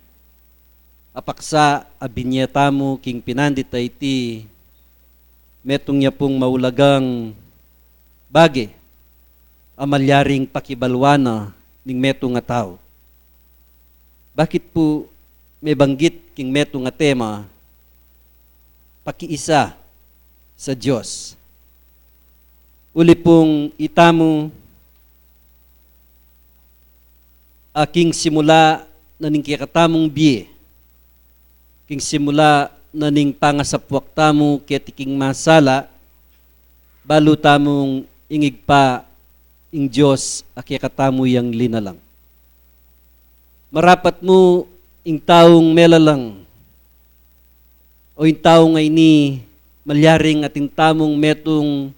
a paksa a binye tamu king pinandit a iti, metung ya pung maulagang bage a malyaring pakibaluan na ning metung a tau. Bakit pu mebanggit king metung a tema, pakiisa sa Dios? Uli pung itamu a king simula na ning kekatamung bie, king simula na ning pangasapuak tamu keti king masala, balu tamung ing Ibpa ing Dios a kekatamu yang linalang. Marapat mu ing taung melalang o ing taung a ini malyaring atin tamung metung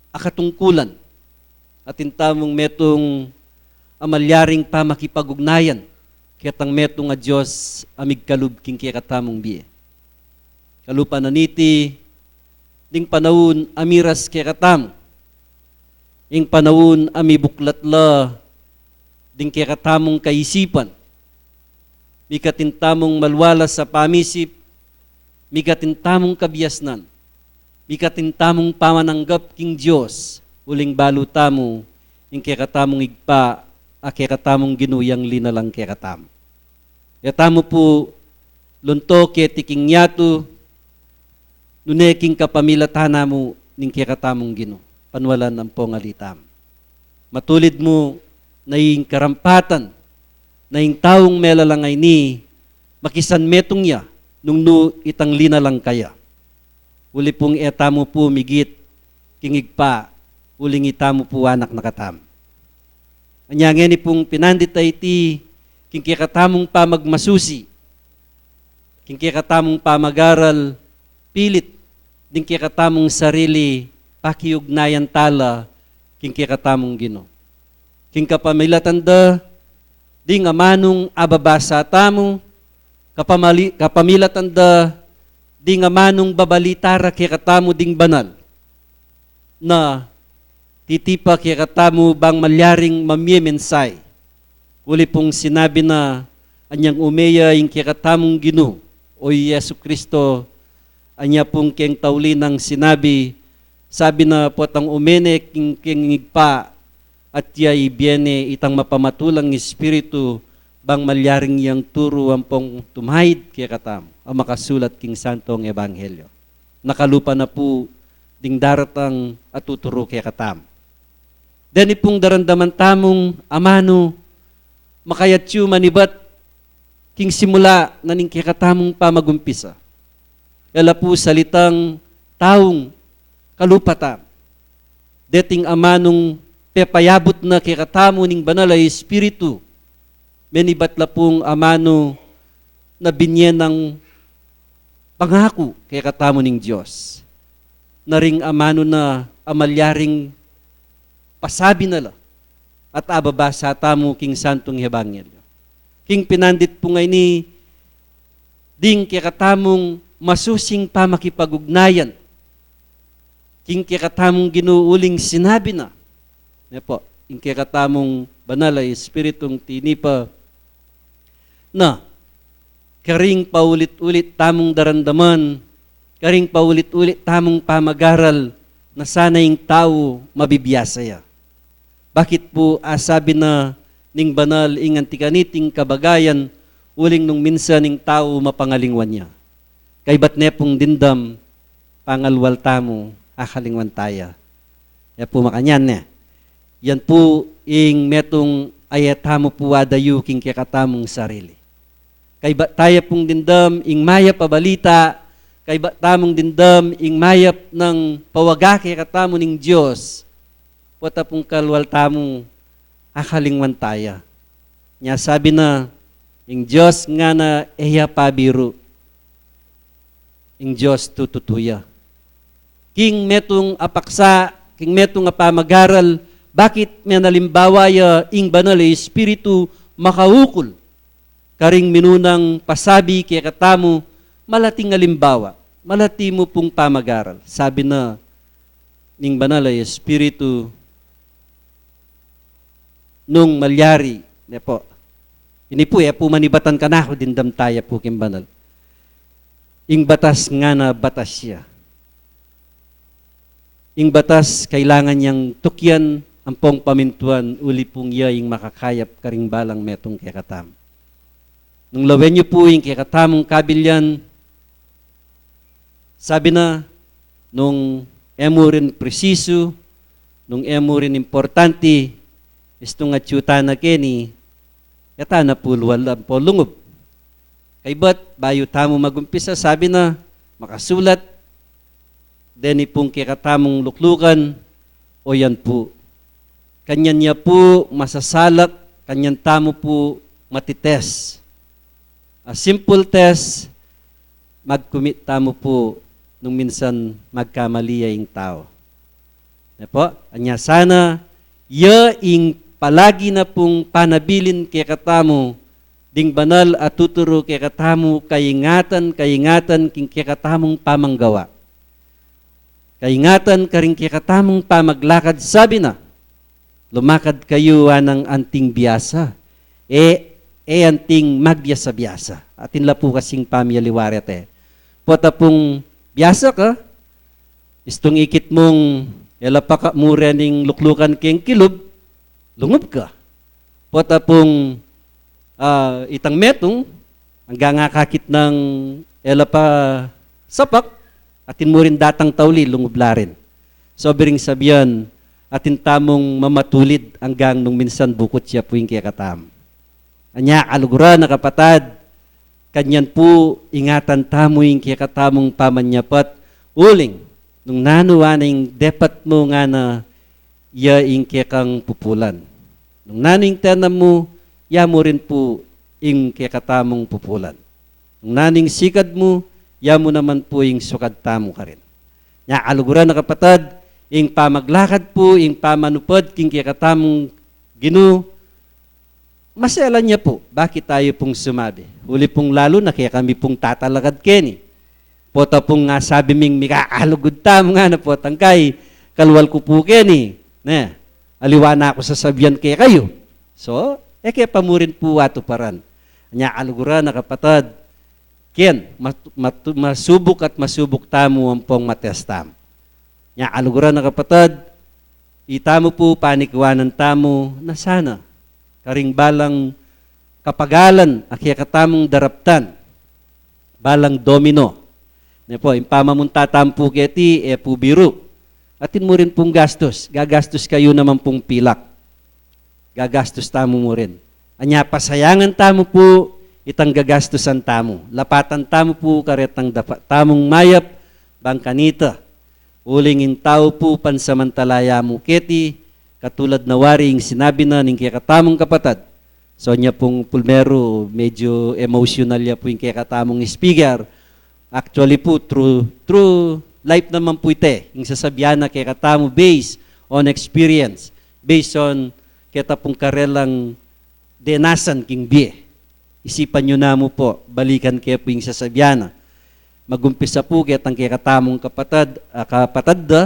a katungkulan, atin tamung metung a malyaring pamakipagugnayan ketang metung a Dios a migkalub king kekatamung bie. Kalupa na niti, ding panaun a miras kekatamu, ing panaun a mibuklat la ding kekatamung kaisipan, mikatin tamung malwalas a pamisip, mikatin tamung kabiasnan, mikatin tamung pamananggap king Dios, uling balu tamu ing kekatamung Ibpa a kekatamung Ginu yang linalang kekatamu. E tamu pu lunto keti king yatu, nune king kapamilatan na mu ning kekatamung Ginu, panwalan ampong ali tamu. Matulid mu na ing karampatan na ing taung melalang a ini, makisanmetung ya nung nu itang linalang kaya. Uli pung e tamu pu migit king Ibpa, uling itamu pu anak na katamu. Anya ngeni pung pinandit a iti, king kekatamung pamagmasusi, king kekatamung pamagaral, pilit ding kekatamung sarili pakiugnayan tala king kekatamung Ginu. King kapamilatan da ding amanung ababasa tamu, kapamali-, kapamilatan da ding amanung babalita ra kekatamu ding banal, na titipa kekatamu bang malyaring mamie mensahe. Uli pung sinabi na, anyang ume ya ing kekatamung Ginu, o Jesu Kristo, anya pung keng tauli nang sinabi, sabi na, potang ume ne king, king Ibpa, at ya ibie ne itang mapamatulang Espiritu, bang malyaring yang turu ampong tumaid kekatamu a makasulat king Santong Ebanghelyo. Nakalupa na pu ding daratang a tuturu kekatamu. Deni pung daramdaman tamung amanu makayatyu manibat king simula na ning kekatamung pamagumpisa. E la pu salitang taung kalupa tamu. Deting amanung pepayabut na kekatamu ning Banal a Espiritu, menibat la pung amanu na binye nang pangaku kekatamu ning Dios, na ring amanu na a malyaring pasabi na la at ababasa tamu king Santung Ebanghelyo. King pinandit pu ngeni, ding kekatamung masusing pamakipagugnayan king kekatamung Ginu, uling sinabi na, ne pu, ing kekatamung Banal a Espiritung tinipa na, karing paulit-ulit tamung daramdaman, karing paulit-ulit tamung pamagaral, na sana ing tau mabibiasa ya. Bakit pu asabi na ning banal ing anti kaniting kabagayan, uling nung minsan ing tau mapangalingwan ya? Kaybat ne pung dimdam, pangalwal tamu, akalingwan taya. Ya pu makanyan ne. Yan pu ing metung a e tamu pu adayu king kekatamung sarili. Kaybat taya pung dimdam ing mayap a balita, kaybat tamung dimdam ing mayap nang pawaga kekatamu ning Dios, pota pung kalwal tamu, akalingwan taya. Nya sabi na, ing Dios ngana e ya pabiru, ing Dios tututu ya. King metung a paksa, king metung a pamagaral, bakit menalimbawa ya ing Banal a Espiritu makaukol karing minunang pasabi kekatamu, malating alimbawa, malati mu pung pamagaral. Sabi na ning Banal a Espiritu, nung malyari, ne pu. Ini pu, e pu manibatan kanaku, dimdam taya pu king banal. Ing batas ngana batas ya. Ing batas kailangan yang tukyan ampong pamintuan uli pung ya ing makakayap karing balang metung kekatamu. Nung lawen yu pu ing kekatamung kabilyan, sabi na, nung e mu rin presisu, nung e mu rin importante, istung atyu ta na keni, e ta na pu lual ampo lungub. Kaybat, bayu tamu magumpisa, sabi na, makasulat deni pung kekatamung luklukan, o yan pu. Kanyan ya pu masasalak, kanyan tamu pu mati-test. A simple test, mag-commit tamu pu nung minsan magkamali ya ing tau. Ne pu, anya sana, ya ing palagi na pung panabilin kekatamu, ding banal a tuturu kekatamu, kaingatan, kaingatan king kekatamung pamanggawa. Kaingatan karing kekatamung pamaglakad, sabi na, lumakad kayu anang anting biasa, e, e anting magbiasa-biasa. Atin la pu kasing pamiyaliwa reta e. Pota pung biasa ka, istung ikit mung e la pa ka mu rening luklukan keng kilub, lungub ka. Pota pung, ah, itang metung, anggang akakit nang e la pa sapak, atin mu rin datang tauli, lungub la rin. So, biring sabian, atin tamung mamatulid anggang nung minsan bukut ya pu ing kekatam. Anya, kaluguran a kapatad, kanyan pu ingatan tamu ing kekatamung pamanyapat, uling, nung nanu ing depat mu ngana, ya ing kekang pupulan. Nung nanu ing tenam mu, ya mu rin pu ing kekatamung pupulan. Nung nanu ing sikad mu, ya mu naman pu ing sukad tamu karin. Nya, kaluguran a kapatad, ing pamaglakad pu, ing pamanupad king kekatamung Ginu, maselan ya pu, bakit tayu pung sumabi? Uli pung lalu na kekami pung tatalakad keni. Pota pung nga sabi ming mika-, alugud tamu ngana, potang kai, kalual ku pu keni, ne, aliwa na ku sasabian kekayu. So, e ke pa mu rin pu atuparan. Nya, kaluguran a kapatad, ken, mat-, mat-, masubuk at masubuk tamu ampong ma-test tamu. Nya, kaluguran a kapatad, itamu pu panikuanan tamu na sana karing balang kapagalan a kekatamung daraptan, balang domino. Ne pu, ing pamamunta tamu pu keti, e pu biru. Atin mu rin pung gastus, gagastus kayu naman pung pilak. Gagastus tamu mu rin. Anya, pasayangan tamu pu itang gagastusan tamu. Lapatan tamu pu karetang dapat tamung mayap bang kanita. Uling ing tau pu pansamantala ya mu keti, katulad na wari ing sinabi na ning kekatamung kapatad. So, nya pung pulmeru, medyo emosyonal ya pu ing kekatamung speaker. Actually pu, true, true life naman pu ite. Ing sasabian na kekatamu based on experience, based on keta pung karelang denasan king bie. Isipan yu namu pu, balikan ke pu ing sasabian na. Magumpisa pu ketang kekatamung kapatad, a, kapatad da,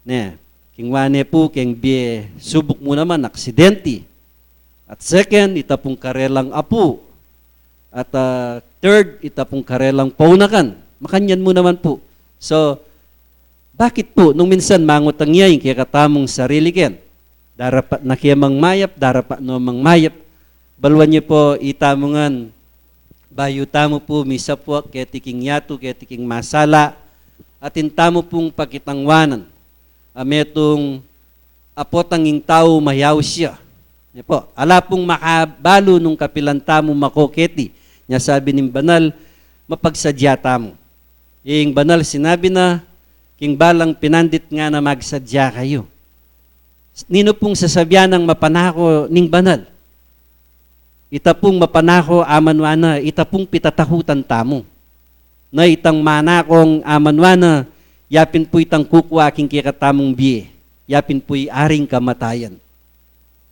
ne, king wa ne pu, keng bie subuk mu naman, aksidenti. At second, ita pung karelang apu. At, ah, third, ita pung karelang paunakan. Makanyan mu naman pu. So, bakit pu, nung minsan mangutang ya ing kekatamung sarili ken, darapat na ke mang mayap, darapat no mang mayap. Baluan yu pu, itamu ngan, bayu tamu pu misapua keti king yatu, keti king masala, atin tamu pung pakitangwanan a metung a potang ing tau mayaus ya. Ne pu, ala pung makabalu nung kapilan tamu mako keti. Nya sabi ning banal, mapagsadya tamu. Ing banal sinabi na, king balang pinandit ngana, magsadya kayu. Ninu pung sasabian nang mapanako ning banal? Ita pung mapanako, amanwa na, ita pung pitatakutan tamu. Na itang manakong amanwa na, yapin pu itang kukua king kekatamung bie, yapin pu'y aring kamatayan.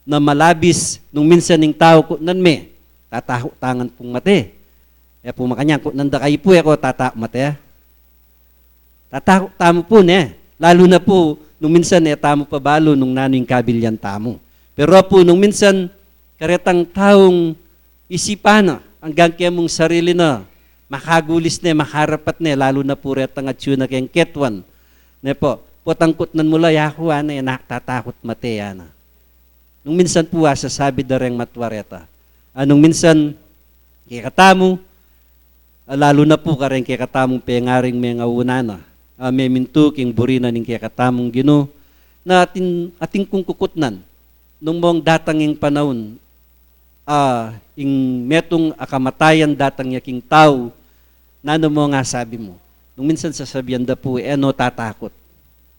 Na malabis, nung minsan ing tau kutnan me, tatakut ta ngan pung mate. E pu makanyan, kutnan da kayu pu, e ko tatakut mate. Tatakut tamu pu, ne? Lalu na pu, nung minsan e tamu pa balu nung nanu ing kabilyan tamu. Pero pu, nung minsan, karetang taung isipan na, anggang kemung sarili na, makagulis ne, makarapat ne, lalu na pu retang atyu na keng ketuan. Ne pu, potang kutnan mu la, yaku, ana, e na ku tatakut mate, ana. Nung minsan pu, asasabi da reng matua reta. A, nung minsan, kekatamu, a, lalu na pu kareng kekatamung pengaring mengauna na, a, memintu king buri na ning kekatamung Ginu, na atin, atin kung kukutnan, nung mong datang ing panaun, a, ing metung a kamatayan datang ya king tau, nanu mong asabi mu? Nung minsan sasabian da pu, e no tatakut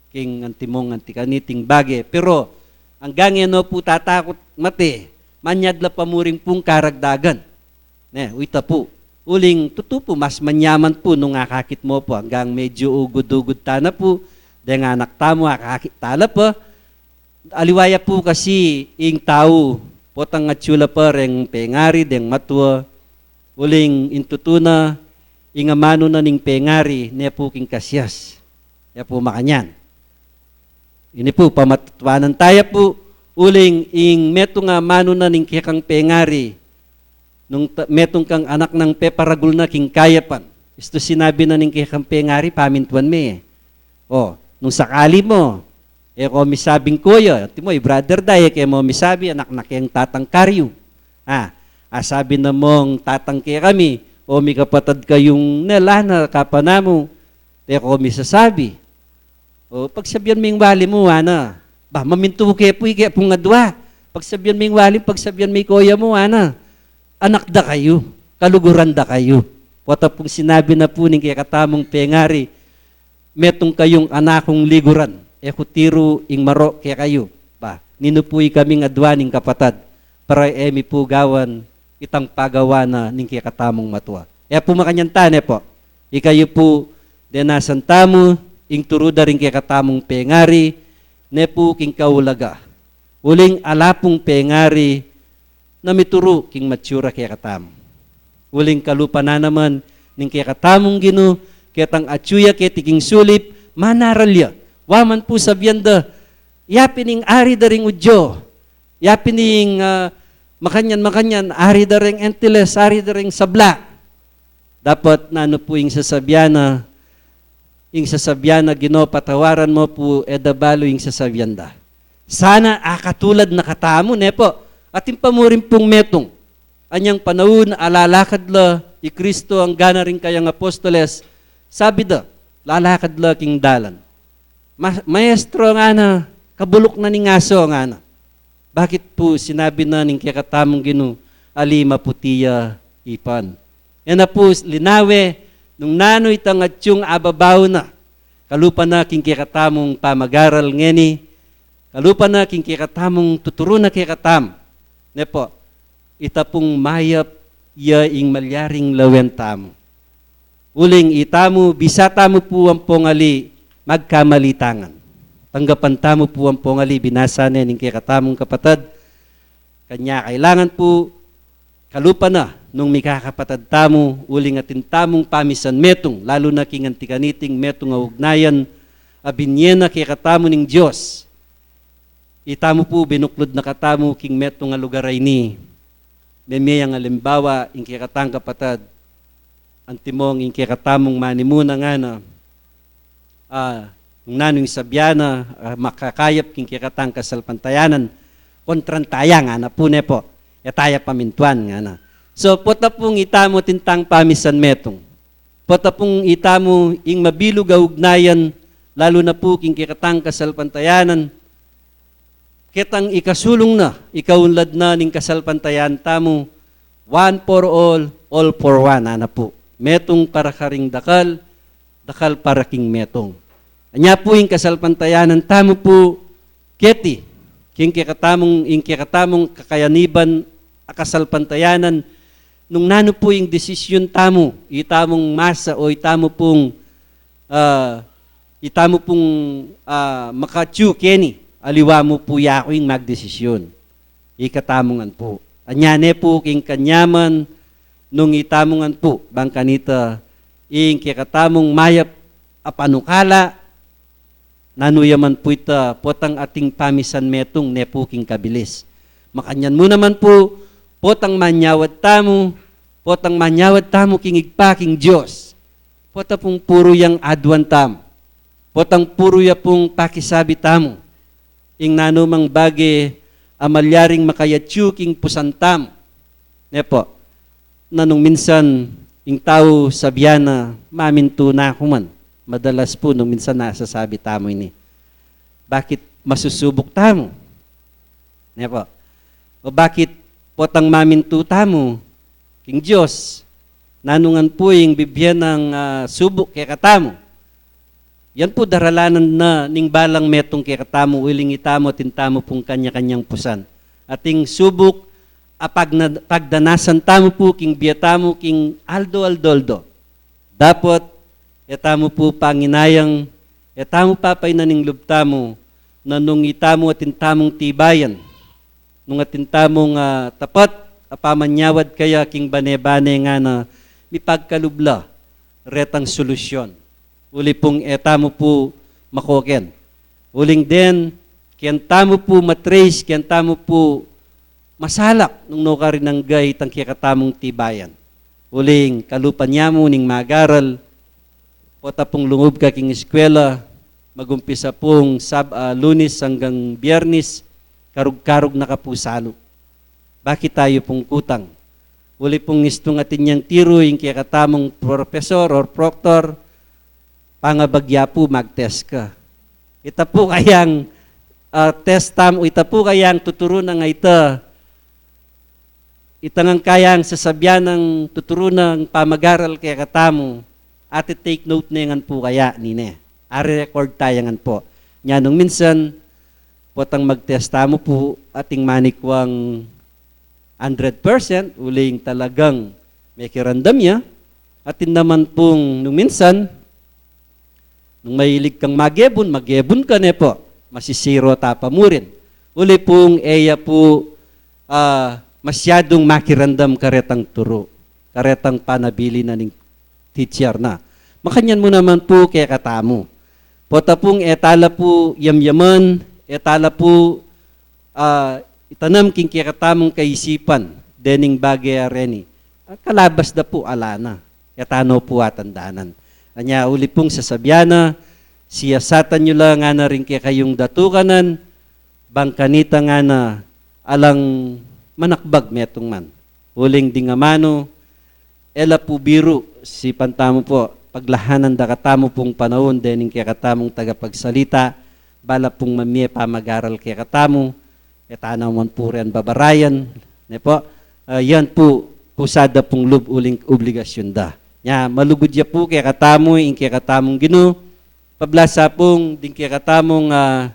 king antimong anti kaniting bage. Pero anggang e no pu tatakut mate, manyad la pa mu ring pung karagdagan. Ne, uy, ta pu. Uling tutu pu, mas manyaman pu nung akakit mo pu, anggang medyu ugud-ugud ta na pu, deng anak tamu, akakit ta la pa. Aliwa ya pu kasi ing tau, potang atyu la pa reng pengari deng matua, uling ing tutu na, ing amanu na ning pengari, ne pu king kasias. Ya pu makanyan. Ini pu, pamatutuanan taya pu, uling ing metung a amanu na ning kekang pengari, nung ta-, metung kang anak nang peparagul na king kayapan. Istu sinabi na ning kekang pengari, pamintuan me. O, nung sakali mo, e ko misabing koya, antimo, i brother da, e ke mo misabi, anak na keng tatang Karyu. A, asabi na mong tatang kekami, o mikapatad kayung ne la na kapanamu, e ko misasabi. O, pagsabian me ing wali mu, ana. Ba, mamintu ke pu, ike pung adwa. Pagsabian me ing wali, pagsabian me ing koya mu, ana. Anak da kayu, kaluguran da kayu. Pota pung sinabi na pu ning kekatamung pengari, metung kayung anakung liguran, e ku tiru ing maro kekayu. Ba, ninu pu ikaming adwa ning kapatad, para e mi pu gawan itang pagawa na ning kekatamung matua. E pu makanyan ta, ne pu? Ikayu pu, denasan tamu ing turu da ring kekatamung pengari, ne pu king kaulaga. Uling ala pung pengari na mituru king matsura kekatamu. Uling kalupa na naman ning kekatamung Ginu, ketang atyu ya keti king sulip, manaral ya. Wa man pu sabian da, ya pin ing ari da ring Udyu, ya pin ing, a, makanyan, makanyan, ari da ring Entiles, ari da ring sabla. Dapat nanu pu ing sasabian na, ing sasabian na, Ginu, patawaran mu pu, e da balu ing sasabian da. Sana akatulad na katamu, ne pu? Atin pa mu rin pung metung. Anyang panaun, alalakad la i Kristo anggana ring kayang apostoles, sabi da, lalakad la king dalan. Ma-, Maestro, ngana, kabuluk na ning aso, ngana. Bakit pu sinabi na ning kekatamung Ginu, ali maputi ya ipan? E na pu linawe nung nanu itang atyung ababaun na. Kalupa na king kekatamung pamagaral ngeni, kalupa na king kekatamung tuturu na kekatam. Ne pu, ita pung mayap ya ing malyaring lawen tamu. Uling itamu, bisa tamu pu ampong ali, magkamali ta ngan. Tanggapan tamu pu ampong ali, binasa ne ning kekatamung kapatad. Kanya kailangan pu, kalupa na nung mikakapatad tamu, uling atin tamung pamisan metung, lalu na king anti kaniting metung a ugnayan a binye na kekatamu ning Dios. Itamu pu, binuklud na katamu king metung a lugar a ini. Meme yang alimbawa ing kekatang kapatad, antimong ing kekatamung manimuna ngana, a, nung nanu ing sabian na, a, makakayap king kekatang kasalpantayanan, kontran taya ngana pu, ne pu? E taya pamintuan ngana. So, pota pung itamu atin tang pamisan metung. Pota pung itamu ing mabilug a ugnayan, lalu na pu king kekatang kasalpantayanan, ketang ikasulung na, ikaunlad na ning kasalpantayanan tamu, one for all, all for one, ana pu. Metung para karing dakal, dakal para king metung. Anya pu ing kasalpantayanan tamu pu, keti, king kekatamung, ing kekatamung kakayaniban a kasalpantayanan, nung nanu pu ing desisyun tamu, itamung masa o itamu pung, a, itamu pung, a, makatyu keni, aliwa mu pu yaku ing magdesisyun. Ikatamu ngan pu. Anya ne pu king kanyaman, nung itamu ngan pu, bang kanita, ing kekatamung mayap a panukala, Nanu ya man pu ita, potang ating pamisan metung, ne pu king kabilis. Makanyan mu naman pu, potang manyawad tamu, potang manyawad tamu king Ibpa, king Dios. Pota pung puru yang aduan tamu. Potang puru ya pung pakisabi tamu. Ing nanumang bage a malyaring makayatyu king pusan tamu. Ne pu, na nung minsan, ing tau sabian na, mamintu na ku man. Madalas pu, nung minsan nasasabi tamu ini. Bakit masusubuk tamu? Ne pu. O bakit potang mamintu tamu king Dios? Nanu ngan pu ing bibie nang, ah, subuk kekatamu? Yan pu daralanan na ning balang metung kekatamu, uling itamu, atin tamu pung kanya-kanyang pusan. Ating subuk, a pagna-, pagdanasan tamu pu king bie tamu, king aldo-aldo-aldo. Dapot, e tamu pu panginayang, e tamu papainan ing lub tamu, na nung itamu atin tamung tibayan, nung atin tamung, ah, tapat a pamanyawad kaya king bane-bane ngana mipagkalub la retang solusyon. Uli pung e tamu pu makoken. Uling den, ken tamu pu matrace, ken tamu pu masalak nung nukarin angga itang kekatamung tibayan. Uling kalupa ya mu ning magaral, pota pung lungub ka king eskwela, magumpisa pung Sab-, ah, Lunes anggang Biyernes, karug-karug na ka pu salu. Bakit tayu pung kutang? Uli pung istung atin yang tiru ing kekatamung professor or proctor, pangabagya pu mag-test ka. Ita pu kayang, ah, test tamu, ita pu kayang tuturun a nga ita, ita ngan kayang sasabian nang tuturun nang pamagaral kekatamu, ati-take note ne ngan pu kaya nine. Ari-record taya ngan pu. Nya nung minsan, potang mag-test tamu pu, ating manikwang hundred percent, uling talagang mekiramdam ya, atin naman pung nung minsan, nung mahilig kang magebun, magebun ka ne pu, masisiro ta pa murin. Uli pung e ya pu, ah, masyadung makiramdam karetang turu, karetang panabilin na ning teacher na. Makanyan mu naman pu kekatamu. Pota pung e tala pu yamyaman, e tala pu, ah, itanam king kekatamung kaisipan dening bage a reni. Ah, kalabas da pu, ala na. E ta no pu atandanan. Anya uli pung sasabian na, siyasatan yu la ngana ring kekayung datukanan, bang kanita ngana alang manakbag metung man. Uling ding amanu, e la pu biru, sipan tamu pu, paglahanan da katamu pung panaun dening kekatamung tagapagsalita, bala pung mamie pamagaral kekatamu, e ta naman pu ren babarayan, ne pu, ah, yan pu, kusa da pung lub uling obligasyun da. Nya, malugud ya pu kekatamu, ing kekatamung Ginu, pablasa pung, ding kekatamung, ah,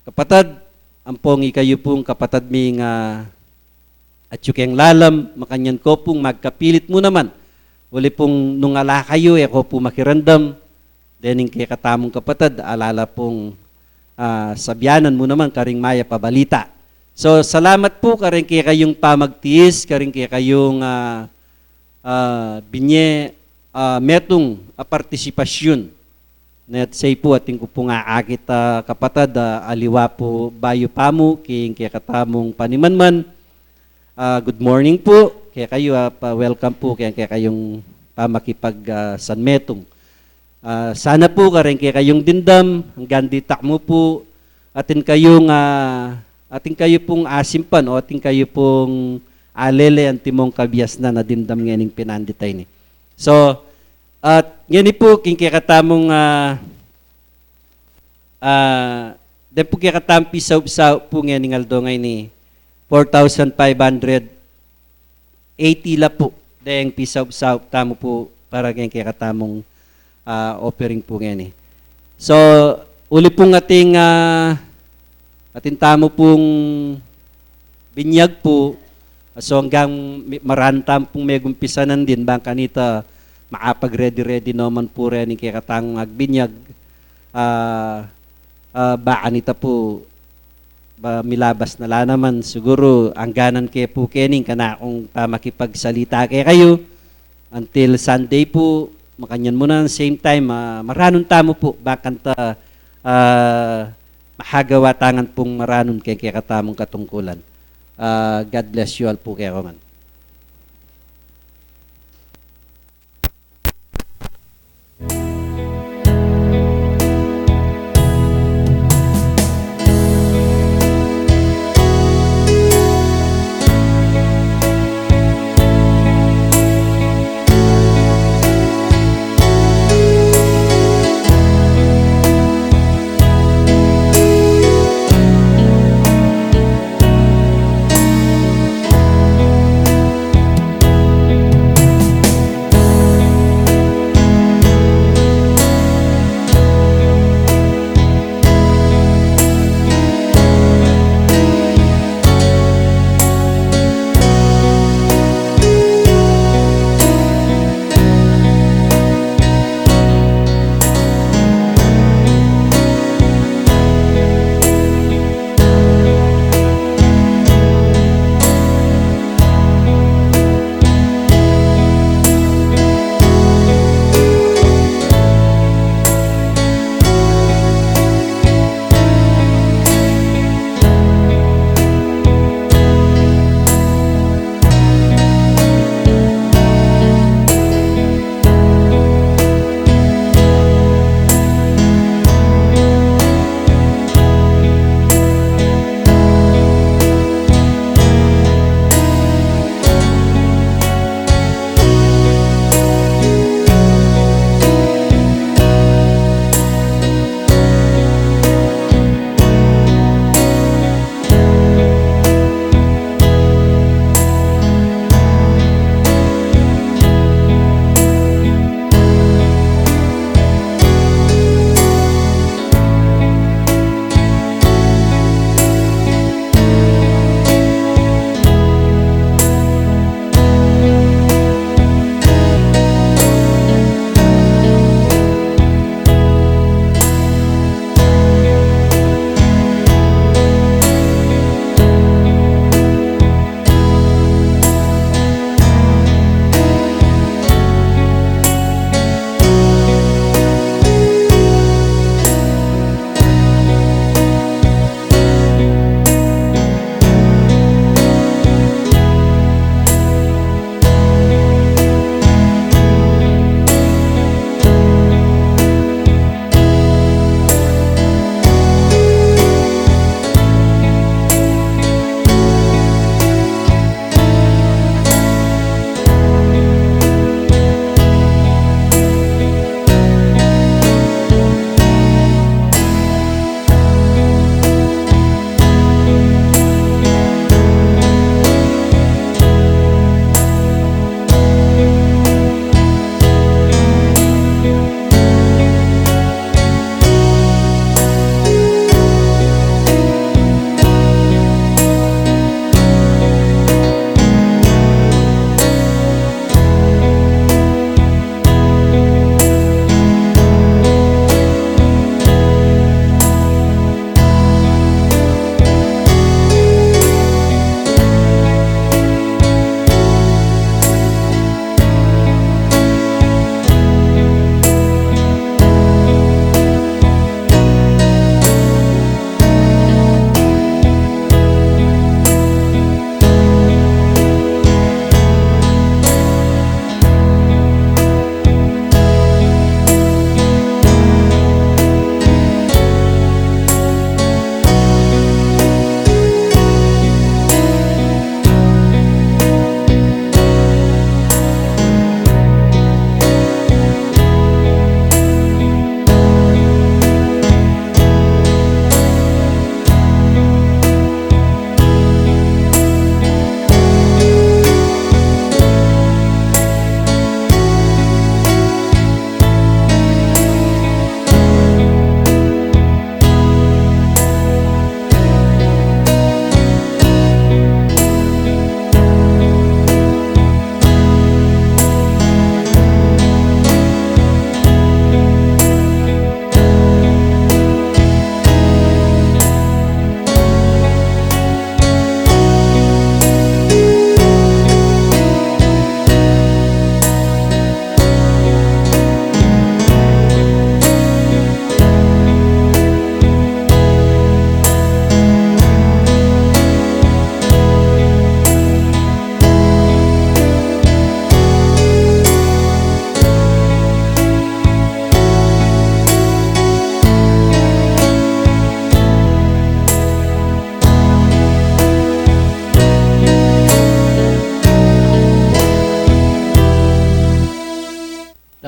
kapatad, ampong ikayu pung kapatad mi nga atyu keng lalam, makanyan ko pung magkapilit mu naman. Uli pung nung ala kayu, e ko pu makiramdam, dening kekatamung kapatad, ala la pung, ah, sabianan mu naman karing mayap a balita. So, salamat pu karing kekayung pamagtiis, karing kekayung, ah, ah, binye, ah, metung a partisipasyun. Nung ita pu atin ku pung aakit a kapatad, ah, aliwa pu bayu pa mu king kekatamung panimanman. Ah, good morning pu kekayu, ah, pa-welcome pu keng kekayung pamakipag, ah, sanmetung. Ah, sana pu kareng kekayung dimdam, anggang ditak mu pu, atin kayung, ah, atin kayu pung asimpan o atin kayu pung alele antimong kabiasnan a dimdam ngening pinandit a ini. So, at ngeni pu, king kekatamung, ah, ah, den pu kekatamung pisaupsaup pu ngening aldo ngeni, four thousand five hundred eighty la pu deng pisaupsaup tamu pu para keng kekatamung, ah, offering pu ngeni. So, uli pung atin, ah, atin tamu pung binyag pu, so anggang mi-, maranu tamu pung megumpisan nandin, bang kanita makapag-ready-ready no man pu reni kekatamung agbinyag, ah, ah, bang kanita pu, ba, milabas na la naman, siguru, angganan ke pu keni ing kanakung pamakipagsalita kekayu. Until Sunday pu, makanyan mu na, same time, ah, maranun tamu pu, bang kanita ah, mahagawa ta ngan pung maranum keng kekatamung katungkulan. Ah, God bless you all pu kekongan.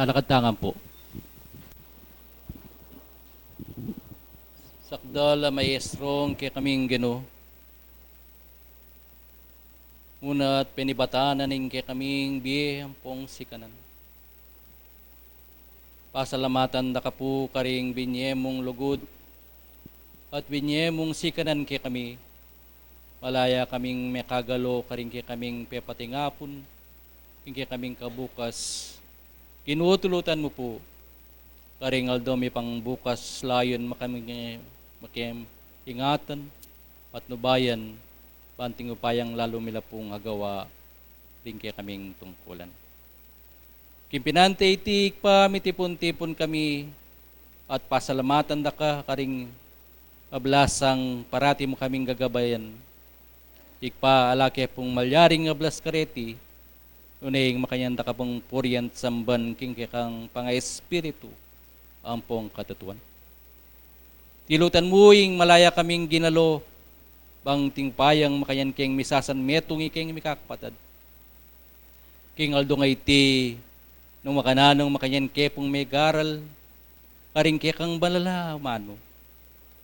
Lakad tangan pu. Sakdal a Maestro ing kekaming Ginu, una at penibatan na ning kekaming bie ampong sikanan. Pasalamatan da ka pu karing binye mung lugud at binye mung sikanan kekami. Malaya kaming mekagalo karing kekaming pepatingapun, king kekaming kabukas. Ginu, tulutan mu pu karing aldo mi pang bukas, layun makaming makem ingatan, patnubayan, banting upayang lalu mi la pung agawa ding kekaming tungkulan. King pinante iti, Ibpa, mitipun-tipun kami at pasalamatan da ka karing ablasang parati mu kaming gagabayan. Ibpa, ala ke pung malyaring ablas kareti, nune ing makanyan da ka pung purian at samban king kekang pangaespiritu ampong katutuan. Tulutan mu ing malaya kaming ginalo, banting upayang makanyan keng misasan metung ikeng mikakapatad. King aldo ngeni, nung makananu nung makanyan ke pung megaral karing kekang banal a amanu,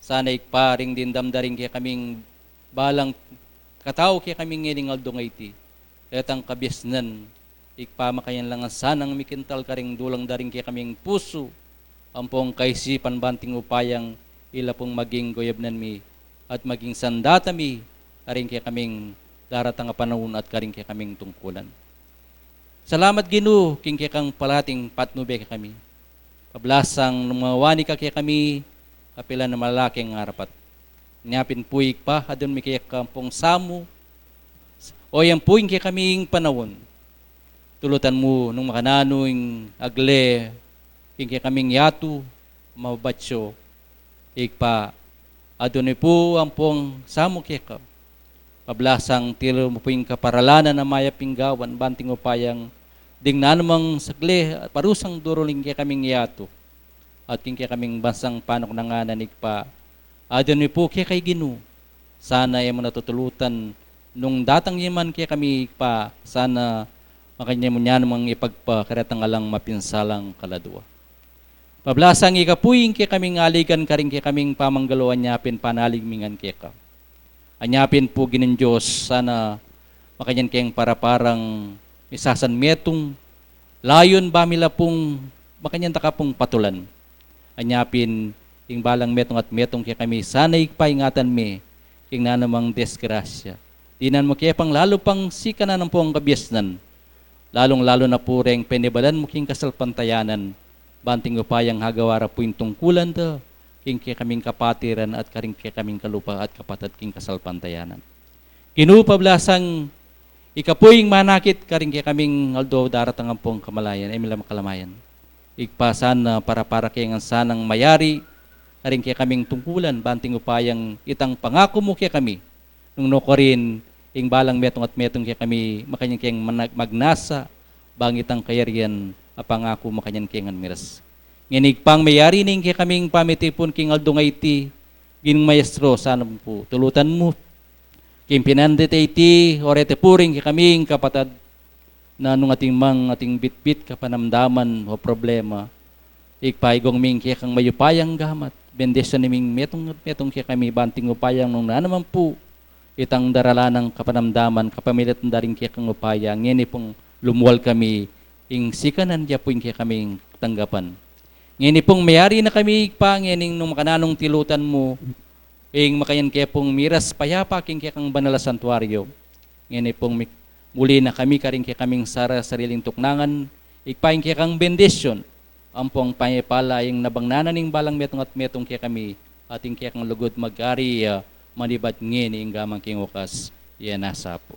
sana Ibpa, ring dimdam da ring kekaming balang katau kekami ngening aldo ngeni, retang kabiasnan, Ibpa, makanyan la ngan sanang mikintal karing dulang da ring kekaming pusu ampong kaisipan, banting upayang ila pung maging goyabnan mi at maging sandata mi karing kekaming daratang a panaun at karing kekaming tungkulan. Salamat, Ginu, king kekang parating patnube kekami. Pablasang nung mawani ka kekami, kapilan a malala keng arapat. Nya pin pu, Ibpa, adwan mi keka ampong samu, o yan pu ing kekaming panaun. Tulutan mu nung makananu ing agle king kekaming yatu, mabatsyo, Ibpa, adwan mi pu ampong samu keka. Pablasang tilu mu pu ing kaparalanan a mayap ing gawan, banting upayang ding nanumang sagle at parusang durul king kekaming yatu at king kekaming bansang panuknangan, Ibpa, adwan mi pu keka, Ginu. Sana e mu na tutulutan nung datang ya man kekami, Ibpa, sana makanyan mu nanumang ipagpa karetang alang mapinsalang kaladua. Pablasang ika pu ing kekaming aligan karing kekaming pamanggaluan, nya pin panalig mi ngan keka. Anya pin pu, Ginung Dios, sana makanyan keng paraparang misasan metung, layun ba mi la pung makanyan da ka pung patulan. Anya pin ing balang metung at metung kekami, sana Ibpa, ingatan me king nanumang desgrasya. Dinan mu ke pang lalu pang sikanan ampong kabiasnan, lalung-lalu na pu reng penibalan mu king kasalpantayanan, banting upayang agawa ra pu ing tungkulan da king kekaming kapatiran at karing kekaming kalupa at kapatad king kasalpantayanan. Ginu, pablasang ika pu ing manakit karing kekaming aldo daratang ampong kamalayan, e mi la makalamayan. Ibpa, sana parapara ke ngan sanang mayari karing kekaming tungkulan, banting upayang itang pangaku mu kekami, nung nukarin ing balang metung at metung kekami, makanyan keng manag-, magnasa bang itang kayarian a pangaku makanyan keng ngan miras. Ngeni Ibpang mayari, ning kekaming pamitipun king aldo ngeni, Ginung Maestro, sana pu tulutan mu king pinante iti, orete pu ring kekaming kapatad, na nung atin mang atin bitbit, kapanamdaman o problema, Ibpa, igong mi ing kekang mayupayang gamat, bendisyunan ming metung, metung kekami, banting upayang nung nanu man pu itang daralan nang kapanamdaman, kapamilatan da ring kekang upaya, ngeni pung lumual kami ing sikanan, ya pu ing kekaming tanggapan. Ngeni pung mayari na kami, Ibpa, ngeni nung makananung tilutan mu ing makanyan ke pung miras payapa king kekang banal a santuario. Ngeni pung mi-, muli na kami karing kekaming sara-sariling tuknangan, Ibpa, ing kekang bendisyun ampong pamipala ing nabang na ning balang metung at metung kekami, at ing kekang lugud mag-ari ya manibat ngeni angga man king wakas. Iya na sa pu.